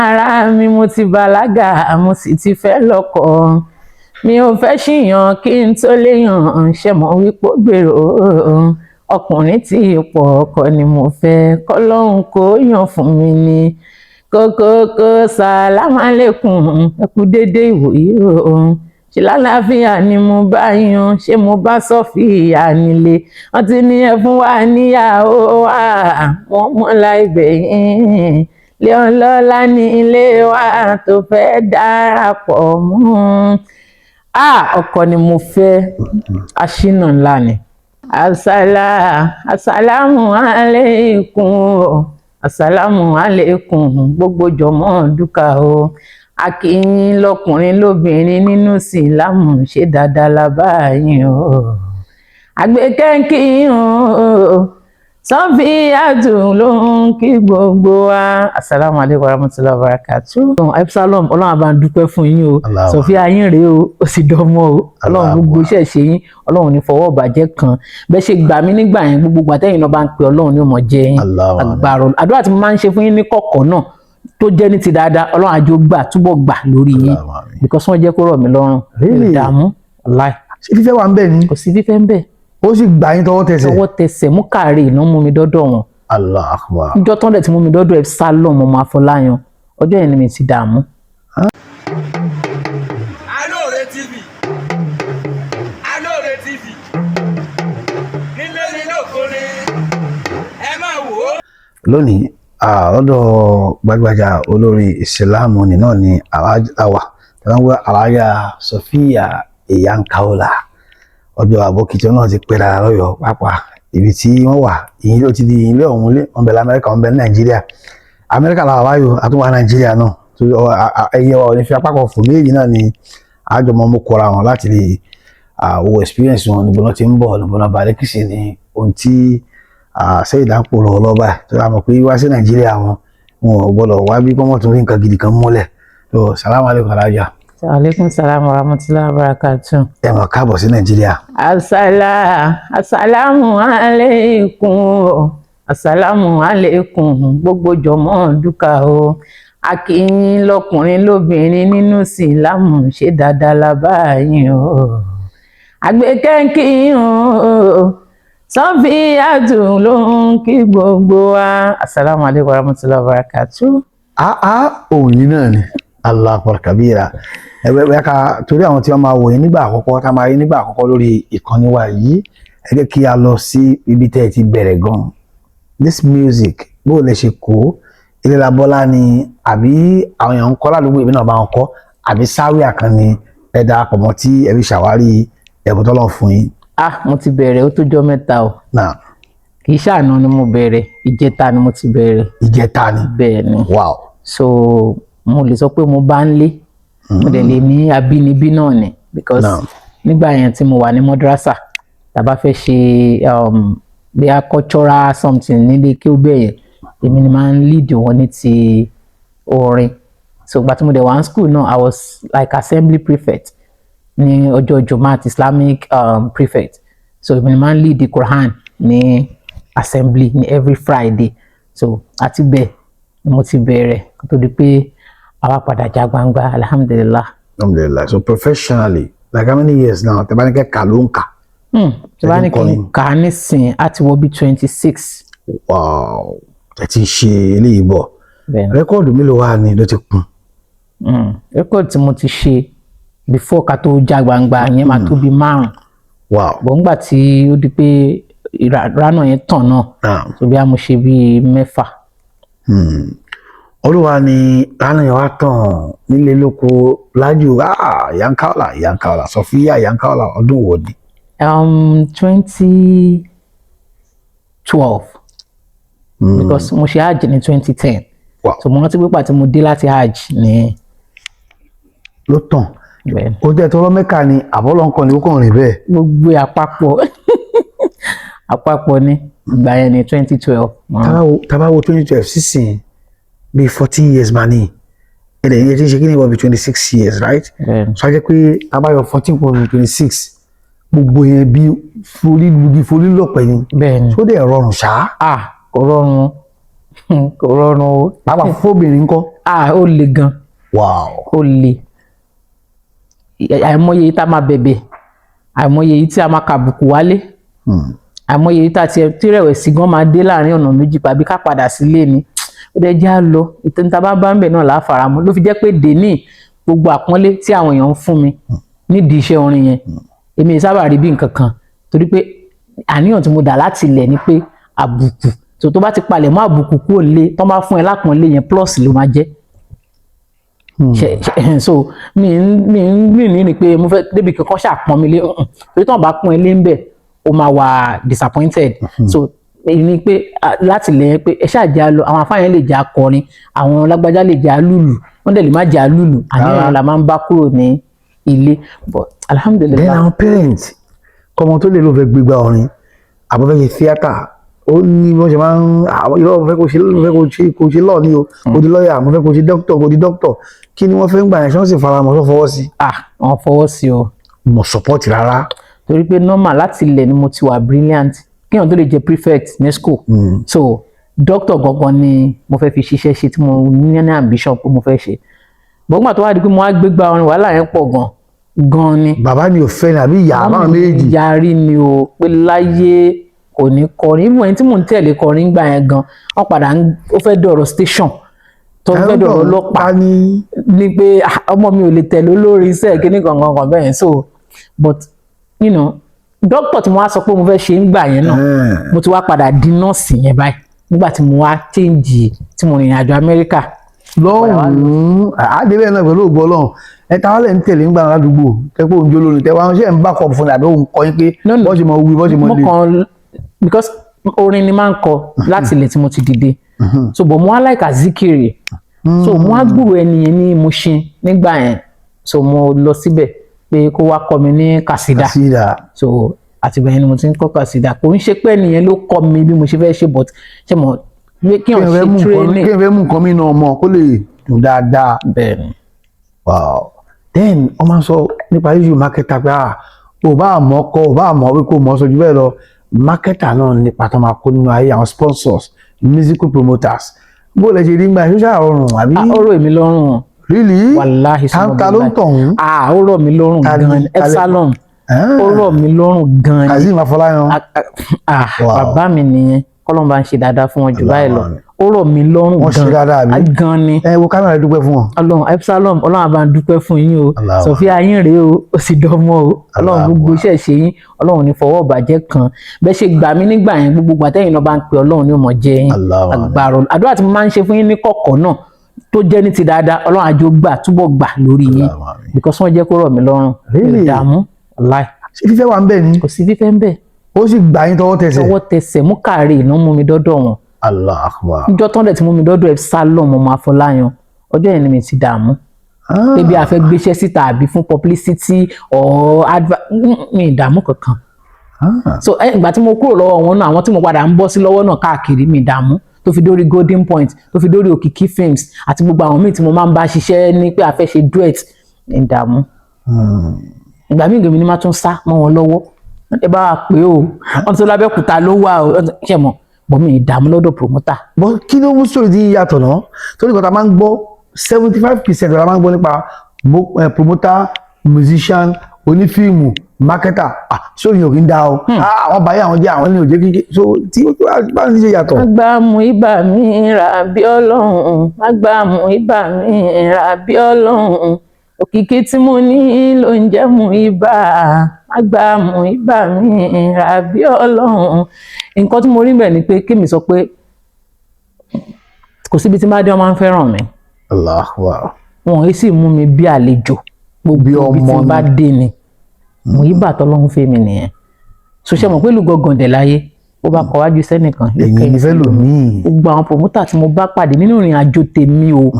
Ara mi, mo ti bàlágà, mo sì ti fẹ́ lọ́kọ. Mi ò fẹ́ ṣìyàn kí n tó léyàn. Ṣe mọ̀ wípé ó gbèrò ọkùnrin tí ipò ọkọ ni mo fẹ́, kọ́lọ́hún kó yàn fún mi ní kókókó. Sàlámàlẹ́kùn, ẹ kú déédéé ìwòyí o. Ṣe lálàáfíà ni mo bá yan? Ṣé mo bá Sọfíà nílé? Wọ́n ti ní ẹ fún wa níyàwó wa, wọ́n mọ́ láìbẹ̀yìn lé ọlọ́lá ní ilé wa tó fẹ́ darapọ̀ mọ́. Ọkọ ni mo fẹ́, aṣínà ńlá ni. Asala, asalamu aleykum, asalamu aleykum, gbogbo jọmọ dúkà o. Akínyìn lọkùnrin lóbìnrin nínú sílámù, ṣe dáadáa la báyìí o? Àgbékẹ́kí o, Sọfíàtù ló ń kí gbogbo wa. Asalaamu aleykum warahmatulahi wabarakatuh. Epsilon, Ọlọ́run àbá ń dúpẹ́ fún yín o. Sọfíà yín rèé o, ó sì dánmọ́ o. Ọlọ́run, gbogbo iṣẹ́ ṣe yín, Ọlọ́run ní fọwọ́ bàjẹ́ kan. Bẹ́ẹ̀ ṣe gbà mí nígbà yẹn, gbogbo gbàtẹ́yìn náà bá ń pè, Ọlọ́run ní ó mọ̀ jẹ́ yín. Agbára àdúrà tí mo máa ń ṣe fún yín ní kọ̀kọ̀ náà tó jẹ́ ní ti dáadáa, Ọlọ́run àjò gbà, túbọ̀ gbà lórí yín, because wọ́n jẹ́ kó rọ̀ mí lọ́rùn. Ìdààmú láì. Ṣé fífẹ́ wà ń bẹ̀ ni? Kò sí fífẹ́ ń bẹ̀. Ó sì gbà yín tọwọ́ tẹsẹ̀? Tọwọ́ tẹsẹ̀, mú kàárẹ̀ iná mú mi dọ́dọ̀ wọn. Allah akbar. Níjọ́ tán dẹ̀ tí mú mi dọ́dọ̀ Epsilon ọmọ Afọláyan, ọjọ́ yẹn ni mi ti dààmú. Alóore TV, Alóore TV, nílé ní lóko ni, ẹ máa wò ó. Lónìí, lọ́dọ̀ gbajúgbajà olórin ìsìláàmù ní náà ni àwa tàbí Alhaja Sọfíà Ìyánkáólà. Ọjọ́ àbókìtì náà ti pẹ́ dára lọ́yọ̀ọ́ pàápàá. Ibi tí wọ́n wà, ìyìn ló ti di ilé ọ̀hún lé. Wọ́n bẹ lamẹ́ríkà, wọ́n bẹ ní Nàìjíríà. Amẹ́ríkà làwọn wáyò, àtúwà Nàìjíríà náà. Torí ẹyẹ wa ò ní fi apá kan fò méjì náà ni àjọmọ́ mú kóra wọn láti lè wo experience wọn, níbo náà ti ń bọ̀, níbo náà balẹ̀ kìsì ní ohun tí sẹ́yìn dáńpò lọ́wọ́ lọ́ba tó yà mọ̀ pé wá sí Nàìjíríà, wọn wọn ò gbọ́dọ̀ wá bí kọ́mọ̀ tó rí nǹkan gidi kan múlẹ̀. So salamu aleykum, Alhaja. Aleykum salaam wa rahmatulahi wa barakatuh. Ẹ mọ̀ káàbọ̀ sí Nàìjíríà. Asala, asalamu aleykum, asalamu aleykum, gbogbo jọmọ dúkà o. Akínyìn lọkùnrin lóbìnrin nínú sílámù, ṣe dáadáa la báyìí o? Àgbékẹ́kí o, Sọfíàtù ló ń kí gbogbo wa. Asalaamu aleykum wa rahmatulahi wa barakatuh. Ah, òun yìí náà ni. Allah akbar kabira. Ẹgbẹ́ bẹ́ẹ̀ ká torí àwọn tí wọ́n máa wò yín nígbà àkọ́kọ́, ká máa rí nígbà àkọ́kọ́ lórí ìkànnì wa yìí, ẹ jẹ́ kí a lọ sí ibi tẹ́ ẹ ti bẹ̀rẹ̀ gan. This music, bó lè ṣe kó ilé labọ́lá ni, àbí àwọn èèyàn ń kọ́ ládùúgbò, ìbí náà bá wọn kọ́, àbí sáwíà kan ni ẹ darapọ̀ mọ́ tí ẹ fi ṣàwárí ẹ̀bùn tọ́lọ̀ fún yín? Ah, mo ti bẹ̀rẹ̀, ó tó jọ́ 3 o. Náà. Kì í ṣàná ni mo bẹ̀rẹ̀, ìjẹta ni mo ti bẹ̀rẹ̀. Ìjẹta ni? Bẹ́ẹ̀ ni. So mo lè sọ pé mo bá ń lé, mo dẹ̀ lè ní abínibí náà ni, because Naam. nígbà yẹn tí mo wà ní madrasa, tá bá fẹ́ ṣe bóyá cultural something nílé kí ó bẹ̀ yẹn, èmi ni máa ń lead wọn ní ti orin. So ìgbà tí mo dẹ̀ wà ní school náà, I was like assembly prefect ní ọjọ́ Jumat, Islamic prefect. So èmi ni máa ń lead the Quran ní assembly ní every Friday. So àti bẹ́ẹ̀ ni mo ti bẹ̀rẹ̀ kó tó di pé àwa padà já gbangba, alhamdulillah. Alhamdulillah. So professionally, like how many years now tẹ́ bá ní kẹ́ kà ló ń kà? Tí bá ní kí n kọrin. Kà á nísìn, á ti wọ bí 26. Wow, ẹ ti ń ṣe eléyìí bọ̀. Bẹ́ẹ̀ ni. Record mélòó wà ní ló ti kún? Record tí mo ti ṣe before ká tó já gbangba yẹn máa tó bí 5. Bọ̀ ńgbà tí ó di pé ìrànà yẹn tàn náà, tó bí a mo ṣe bí 6. Olúwa ni lánàá yẹn wá tàn nílé lóko lájú. Ah, Yankaola, Yankaola, Sọfíà Yankaola, ọdún wo ni? 2012, because mo ṣe hajj ní 2010. So mo rántí pé pàtí mo dé láti hajj ní Ló tàn. Bẹ́ẹ̀. Ó jẹ́ tọrọ mẹ́ka ni àbọ̀lọ́ nǹkan ni ó kàn rìn bẹ́ẹ̀? Gbogbo àpapọ̀ àpapọ̀ ní ìgbà yẹn ní 2012. Tá bá wo 2012 sísìn, bíi 14 years máa ní ẹ̀dẹ̀ yẹn ti ń ṣe kí ni wọ́n bí 26 years, right? Bẹ́ẹ̀. So a jẹ́ pé tá bá yọ 14 kúrò ní 26, gbogbo yẹn bí forí lọ̀pẹ̀ ni. Bẹ́ẹ̀ ni. Tó dẹ̀ rọrùn ṣá? Ah, kò rọrùn. Kò rọrùn o. Pàápàá fóbìnrin ńkọ́? Ah, ó le gan. Ó le. Àìmọye yìí tá a máa bẹ̀bẹ̀, àìmọye yìí tí a máa kàbùkù wálé, àìmọye yìí tá a tiẹ̀ tí rẹ̀wẹ̀sì gan máa dé láàrin ọ̀nà méjì, pàbí ká padà sílé ni. Ó dẹ̀ já lọ, ìtàn tá a bá bá ń bẹ̀ náà là á fara mọ́. Ló fi jẹ́ pé dèní gbogbo àpọ́nlé tí àwọn èèyàn ń fún mi nídìí iṣẹ́ orin yẹn, èmi sábà rí bí nǹkan kan, torí pé àníyàn tí mo dà láti ilẹ̀ ni pé àbùkù tó bá ti palẹ̀ mọ́ àbùkù kúrò lé, tó bá fún ẹ lápọ́nlé yẹn, plus ló máa jẹ́. So mi ń rìn ní pé mo fẹ́ débi kankan ṣàpọ́n mi lé, torí tí wọ́n bá pọ́n ẹ lé ń bẹ̀, ó máa wà disappointed. So èyí ni pé láti lẹ̀ pé ẹ ṣáà jẹ́ á lọ, àwọn afáyẹn lè jẹ́ akọrin, àwọn lágbájá lè jẹ́ alúlù, wọ́n dẹ̀ lè má jẹ́ alúlù. Àníyàn la máa ń bá kúrò ní ilé, but Then alhamdulillahi. Àwọn parents kọ́mọ tó lè ló fẹ́ gbégbá orin àbọ̀ fẹ́ ṣe theatre, ó ní bí wọ́n ṣe máa ń àwọn irọ́, mo fẹ́ kó ṣe, mo fẹ́ kó ṣe law ni o, kó di lawyer, mo fẹ́ kó ṣe doctor, kó di doctor. Kí ni wọ́n fẹ́ ń gbà yẹn? Ṣé wọ́n sì fara mọ́, tó fọwọ́ sí? Ah, wọ́n fọwọ́ sí o. Mo support rárá. Torí pé normal, láti ilẹ̀ ni mo ti wà brilliant, kéèyàn tó lè jẹ prefect ní school. So doctor gangan ni mo fẹ́ fi ṣiṣẹ́ ṣe, tí mo ní ambition pé mo fẹ́ ṣe. Gbọ́ngbà tó wá di pé mo wá gbégbá orin, wàhálà yẹn pọ̀ gan gan ni. Bàbá ni ò fẹ́ ni àbí ìyá, àbáwọn méjì? Yarí ni o, pé láyé, kò ní kọrin. Even ẹni tí mò ń tẹ̀lé kọrin gbà yẹn gan, wọ́n padà ń ó fẹ́ dọ̀rọ̀ station, tó fẹ́ dọ̀rọ̀ ọlọ́pàá ta ni? Ní pé, "Ah, ọmọ mi ò lè tẹ̀lé olórí iṣẹ́ kíní kankan kan bẹ́ẹ̀." So but doctor tí mo wá sọ pé mo fẹ́ ṣe ń gbà yẹn náà, mo ti wá padà di nọ́ọ̀sì yẹn báyìí nígbà tí mo wá change, tí mo rìnrìn àjò Amẹ́ríkà. Lọ́hùn-ún àdébẹ̀ náà pẹ̀lú ògbọ́ lọ́hùn ẹ, táwọn lè ń tẹ̀lé ńgbà ládùúgbò tẹ́pọ̀ òǹjọ́ lónìí tẹ́wọ́ ṣe ń bá kọ̀ fún ni àbí òun kọ́ yín pé No, no. bọ́ ṣe mọ wí, bọ́ ṣe mọ Mo lè. kàn, because orin ni máa ń kọ láti ilẹ̀ tí mo ti dìde. So but mo wá like Azikiri, so mo wá gbúrò ẹni yẹn ní Mushin nígbà yẹn, so mo lọ síbẹ̀ pé kó wá kọ́ mi ní kàsídà. Kàsídà. So àtìgbà yẹn ni mo ti ń kọ́ kàsídà. Kò ń ṣe pé ẹnìyẹn ló kọ́ mi bí mo ṣe fẹ́ ṣe, but ṣe mo pé kí kí wọ́n n fẹ́ ṣe mú nǹkan training. Kí n fẹ́ mú nǹkan mi náà mọ̀ kó lè dùn dáadáa. Bẹ́ẹ̀ ni. Wow, then wọ́n máa ń sọ nípa issue marketer pé, ah, ò bá àmọ́ kọ́, ò bá àmọ́ wí, kó mọ̀ sọ jù bẹ́ẹ̀ lọ, marketer náà nípa tó máa kó nínú ayé, àwọn sponsors, musical promoters. Bó lẹ ṣe rí gbà, ṣó ṣáà rọrùn àbí? Ah, ó rọ̀ èmi lọ́rùn. Really? Wàláhì. Ta ló ń tọ̀hún? Ah, ó rọ̀ mí lọ́rùn gan ni. Epsilon. Ó rọ̀ mí lọ́rùn gan ni. Kazeem Afọláyan. Ah, bàbá mi nìyẹn, kọ́lọ́n bá ń ṣe dáadáa fún wọn jù báyìí lọ. Ó rọ̀ mí lọ́rùn Wọ́n ṣe gan. dáadáa, àbí? Ah, gan ni. Ẹ wo kámẹ́rà, dúpẹ́ fún wọn. Ọlọ́run Epsilon, Ọlọ́run àbá ń dúpẹ́ fún yín o. Allahu. Sọfíà yín rèé o, ó sì dánmọ́ o. Ọlọ́run Allahu. gbogbo iṣẹ́ ṣe yín, Ọlọ́run ní fọwọ́ bàjẹ́ kan bẹ́ẹ̀ ṣe gbà mí nígbà yẹn. Gbogbo gbàtẹ́yìn náà bá ń pe Ọlọ́run ní ọmọ jẹ yín. Allahu. Agbára Ọlọ́run. Àdúrà tí mo máa ń ṣe fún yín ní kọ̀kọ̀ náà tó jẹ́ ní ti dáadáa, Ọlọ́run àjò gbà, túbọ̀ gbà lórí yín. Allahu àmín. Because wọ́n jẹ́ kó rọ̀ mí lọ́rùn. Mi ò Really? dààmú láì. Ṣé fífẹ́ wà ń bẹ̀ ni? Kò sí fífẹ́ ń bẹ̀. Ó sì gbà yín tọwọ́ tẹsẹ̀? Tọwọ́ tẹsẹ̀, mú kàárẹ̀ ìná mú mi dọ́dọ̀ wọn. Allah akbar. Níjọ́ tán dẹ̀ tí mú mi dọ́dọ̀ Epsilon ọmọ Afọláyan, ọjọ́ yẹn ni mi ti dààmú pé bí a fẹ́ gbéṣẹ́ síta àbí fún publicity or advert, mi ì dààmú kankan. So ìgbà tí mo kúrò lọ́wọ́ wọn náà, àwọn tí mo padà ń bọ́ sí lọ́wọ́ náà káàkiri, mi ì dààmú, tó fi dórí Golden Point, tó fi dórí Òkìkí Films àti gbogbo àwọn míì tí mo máa ń bá ṣiṣẹ́ ní pé a fẹ́ ṣe duet, mi ì dààmú. Ìgbà míì gèmi ni máa tún sá mọ́ wọn lọ́wọ́, ẹ bá wa pé o, wọ́n ti lábẹ́kúta ló wà o, ṣe mọ̀ bọ́, mi ì dààmú lọ́dọ̀ promoter. Bọ́ kí ló mú sórí tí yàtọ̀ náà? Torí nǹkan tá a máa ń gbọ́, 75% la máa ń gbọ́ nípa promoter, musician, onífíìmù, marketer, ah, sórí yóò kí ń dá o. Ah, àwọn báyìí, àwọn jẹ́ àwọn ní òjé kíkí, so tí ó bá ń ṣe yàtọ̀. Agbámu ibà mi rà bí Ọlọ́run, agbámu ibà mi rà bí Ọlọ́run, òkìkí tí mo ní ló ń jẹ́ mú ibà, agbámu ibà mi rà bí Ọlọ́run. Nǹkan tí mo rí bẹ́ẹ̀ ni pé kémi sọ pé kò síbi tí má dé, wọn máa ń fẹ́ràn mi. Allahu Akbar. Wọn ò sì mú mi bí àlejò, gbogbo Bí ibi tí ọmọ n bá ni. dé ni mo yí bàtọ́ lọ́hún fẹ́ mi nìyẹn. So ṣe mọ̀ pé ìlú gangan dẹ̀ láyé, ó bá kọ wájú sẹ́nìkan, yóò Ẹ̀yìn kẹ́yìn ní fẹ́ lòmíì. Gbogbo àwọn promoter tí mo bá pàdé nínú ìrìn àjò tèmi o,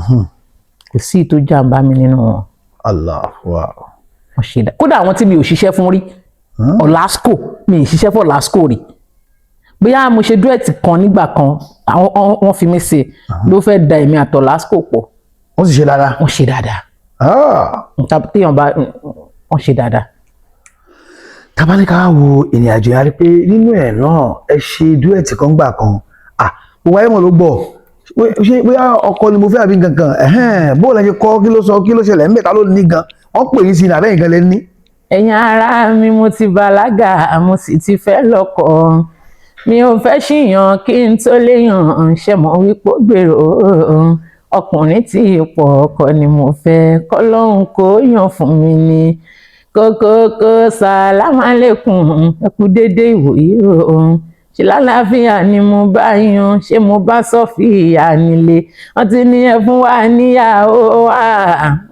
kò sí ìtó jàǹbá mi nínú wọn. Allahu Akbar. Wọ́n ṣe dá kódà àwọn tí mi ò ṣiṣẹ́ fún rí, Ọ̀làsco, mi ì ṣiṣẹ́ fún Ọ̀làsco rí. Bóyá mo ṣe duet kan nígbà kan, àwọn wọ́n fi mí ṣe ló fẹ́ da èmi àti Ọ̀làsco pọ̀. Wọ́n sì ṣe dáadáa. Wọ́n ṣe dáadáa. Nta téèyàn bá wọ́n ṣe dáadáa. Tabaníkà wo ìrìn àjò yẹn, a rí pé nínú ẹ̀ náà, ẹ ṣe duet kan gbà kan, ah, gbogbo ayé mọ̀ ló gbọ́. Ṣé bóyá ọkọ ni mo fẹ́ àbí nǹkan kan, bó la ṣe kọ́, kí ló sọ, kí ló ṣẹlẹ̀ ń bẹ̀, ta ló ní gan, wọ́n pè yín sí ní àbẹ́yìn gan lẹ ní? Ẹ̀yin ará mi, mo ti bàlágà, mo sì ti fẹ́ lọ́kọ. Mi ò fẹ́ ṣìyàn kí n tó léyàn. Ṣe mọ̀ wípé ó gbèrò ọkùnrin tí ipò, ọkọ ni mo fẹ́, kọ́lọ́hún kó yàn fún mi ní kókókó. Sàlámàlẹ́kùn, ẹ kú déédéé ìwòyí o. Ṣe lálàáfíà ni mo bá yan? Ṣé mo bá Sọ́fìyà nílé? Wọ́n ti ní ẹ fún wa níyàwó wa,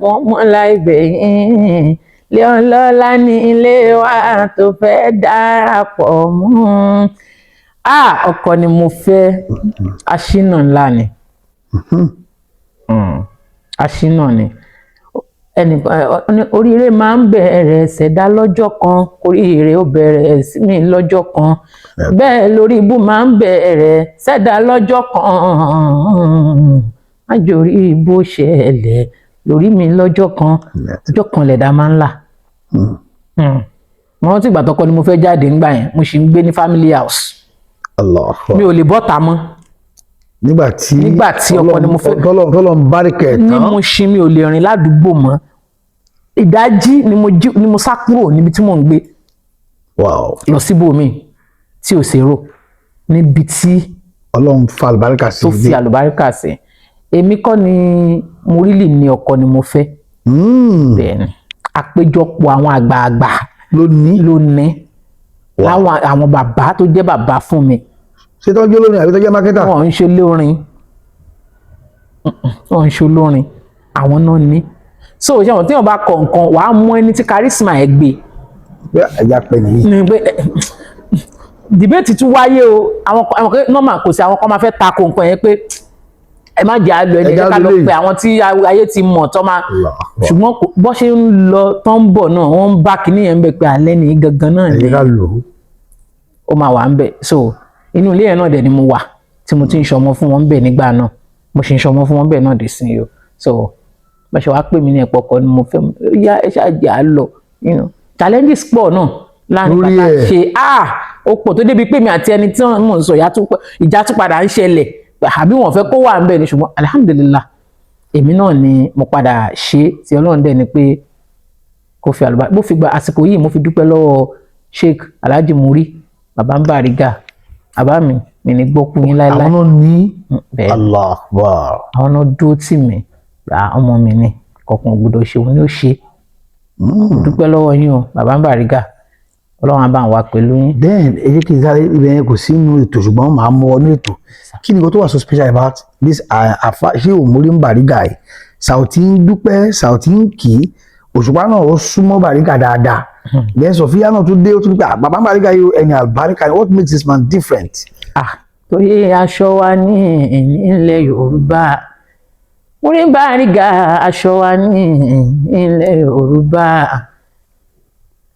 wọ́n mọ́ láìbẹ̀ yín lé ọlọ́lá ní ilé wa tó fẹ́ darapọ̀ mọ́. Ah, ọkọ ni mo fẹ́, aṣínà ńlá ni. Aṣínà ni ẹnìkan. Oríire máa ń bẹ̀rẹ̀ ṣẹ̀dá lọ́jọ́ kan, oríire ó bẹ̀rẹ̀ sí mi lọ́jọ́ kan. Bẹ́ẹ̀ lórí ibú máa ń bẹ̀rẹ̀ ṣẹ̀dá lọ́jọ́ kan. Májòrí ibú ṣẹlẹ̀ lórí mi lọ́jọ́ kan. Ọjọ́ kan lẹ̀dá máa ń là. Mo rántí ìgbà tọkọ ni mo fẹ́ jáde ńgbà yẹn, mo sì ń gbé ní family house. Allah. Mi ò lè bọ́ta mọ́. Nígbà tí Nígbà tí ọkọ ni mo fẹ́. Tọ́lọ́ ń báríkẹ̀ ní tán. Mo ṣe mi ò lè rìn ládùúgbò mọ́. Ìdájí ni mo jí ni mo sá kúrò níbi tí mò ń gbé lọ síbòmíì tí ò ṣèrò níbi tí Ọlọ́run fa àlùbáríkà sí tó fi àlùbáríkà sí. Èmi kọ́ ni mo rí lì ní ọkọ ni mo fẹ́. Bẹ́ẹ̀ ni, àpéjọpọ̀ àwọn àgbààgbà ló ní. Ló ní láwọn àwọn bàbá tó jẹ́ bàbá fún mi. Ṣé tọ́jú olórin àbí tọ́jú marketer? Wọn ń ṣe lórin, wọn ń ṣe olórin, àwọn náà ní. So ṣé àwọn tí wọn bá kọ nǹkan, wàá mú ẹni tí charisma ẹ gbé. Pé ẹja pẹ nìyí. Ní pé debate tún wáyé o. Àwọn kan normal, kò sí, àwọn kan máa fẹ́ tako nǹkan yẹn pé ẹ má jẹ́ àlọ́ ẹni, ẹ jẹ́ ká lọ Ẹja pé àwọn tí ayé ti mọ̀ tó máa Allah. Ṣùgbọ́n bó ṣe ń lọ tó ń bọ̀ náà, wọ́n ń bá kinní yẹn ń bẹ̀ pé alẹ́ ní gangan náà ni Ẹja ká lò ó. Ó máa wà ń bẹ̀. So inú ilé yẹn náà dẹ̀ ni mo wà tí mo ti ń ṣọmọ fún wọn bẹ̀ nígbà náà. Mo ṣe ń ṣọmọ fún wọn bẹ̀ náà dé sí i o. So bá ṣe wàá pè mí ní ẹ̀pọ̀ kan ni mo fẹ́ yá, ẹ ṣáà jẹ́ à lọ. Challenges pọ̀ náà láàrin Lórí bàtà ẹ̀. ṣe. Ah, ó pọ̀ tó débi pé mi àti ẹni tí mò ń sọ ìjà tún padà ń ṣẹlẹ̀, àbí wọ́n fẹ́ kó wà ń bẹ̀ ni. Ṣùgbọ́n alhamdulillah, èmi náà ni mo padà ṣe tí Ọlọ́run dẹ̀ ni pé kó fi àlùbá. Mo fi gba àsìkò yìí, mo fi dúpẹ́ lọ́wọ́ Sheikh Alhaji Muri Baba ń Bariga, bàbá mi, mi ní gbọ́kú yín láéláé. Àwọn náà ní. Bẹ́ẹ̀. Allah Akbar. Àwọn náà dúró tì mí gba ọmọ mi ní kọ̀ọ̀kan ò gbọdọ̀ ṣe, òun ni ó ṣe. Dúpẹ́ lọ́wọ́ yín o, Baba ń Bariga, Ọlọ́run á bá wa pẹ̀lú yín. Then ẹ jẹ́ kí n sáré ibẹ̀ yẹn, kò sínú ètò ṣùgbọ́n màá mú ọ ní ètò. Kí ni nǹkan tó wà so special about this afa ṣé òmùrí ń Bariga yìí? Saoty ń dúpẹ́, Saoty ń kì í, Òṣùpá náà ó súnmọ́ Bariga dáadáa, then Sofia náà tún dé, ó tún pé, "Ah, bàbá ń Bariga yìí, ẹni àlùbáríkà ni." What makes this man different? Ah, torí aṣọ wa ní ilẹ̀ Yorùbá, Muri Bariga, aṣọ wa ní ilẹ̀ Yorùbá,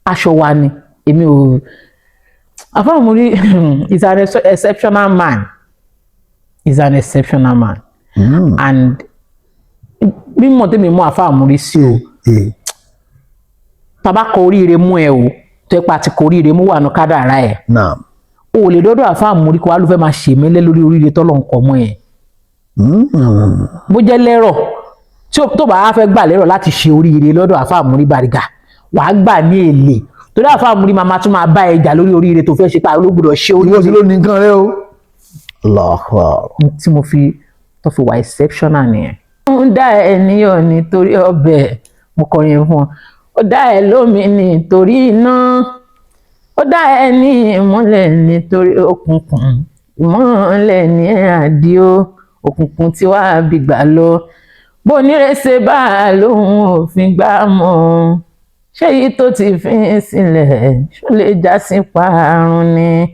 aṣọ wa ni. Èmi ò, Afa Muri is an exceptional man, is an exceptional man. And mímọ̀ tèmi mú Afa Muri sí o, tàbá kọ oríire mú ẹ o, tó ẹ pa ti kọ oríire mú wà ní kádàrá ẹ, Naam. o ò lè dọ́dọ̀ Afa Muri kó wá ló fẹ́ máa ṣèmẹ́lẹ́ lórí oríire tọ́lọ̀ ń kọ mọ́ ẹ. Bó jẹ́ lẹ́rọ̀ tí tó bá wá fẹ́ gbà lẹ́rọ̀ láti ṣe oríire lọ́dọ̀ Afa Muri Bariga, wàá gbà ní èlé, torí Afa Muri máa tún máa bá ẹ jà lórí oríire tó fẹ́ ṣe, pa ló gbọ́dọ̀ ṣe Ìwọ oríire. sí ló ní nǹkan rẹ o. Allahu Akbar. Tí mo fi tó fi wà exceptional nìyẹn. Ó ń dá ẹ níyọ̀ nítorí ọbẹ̀, mo kọrin yẹn fún ọ. Ó dá ẹ lómi nítorí iná, ó dá ẹ ní ìmọ́lẹ̀ nítorí òkùnkùn. Ìmọ́lẹ̀ ní àdíó, òkùnkùn tí wàá bí gbà lọ. Bó nírèsè bá a lóhun òfin gbà mọ́, ṣé èyí tó ti fi ń sílẹ̀ ṣó lè já sí parun ni?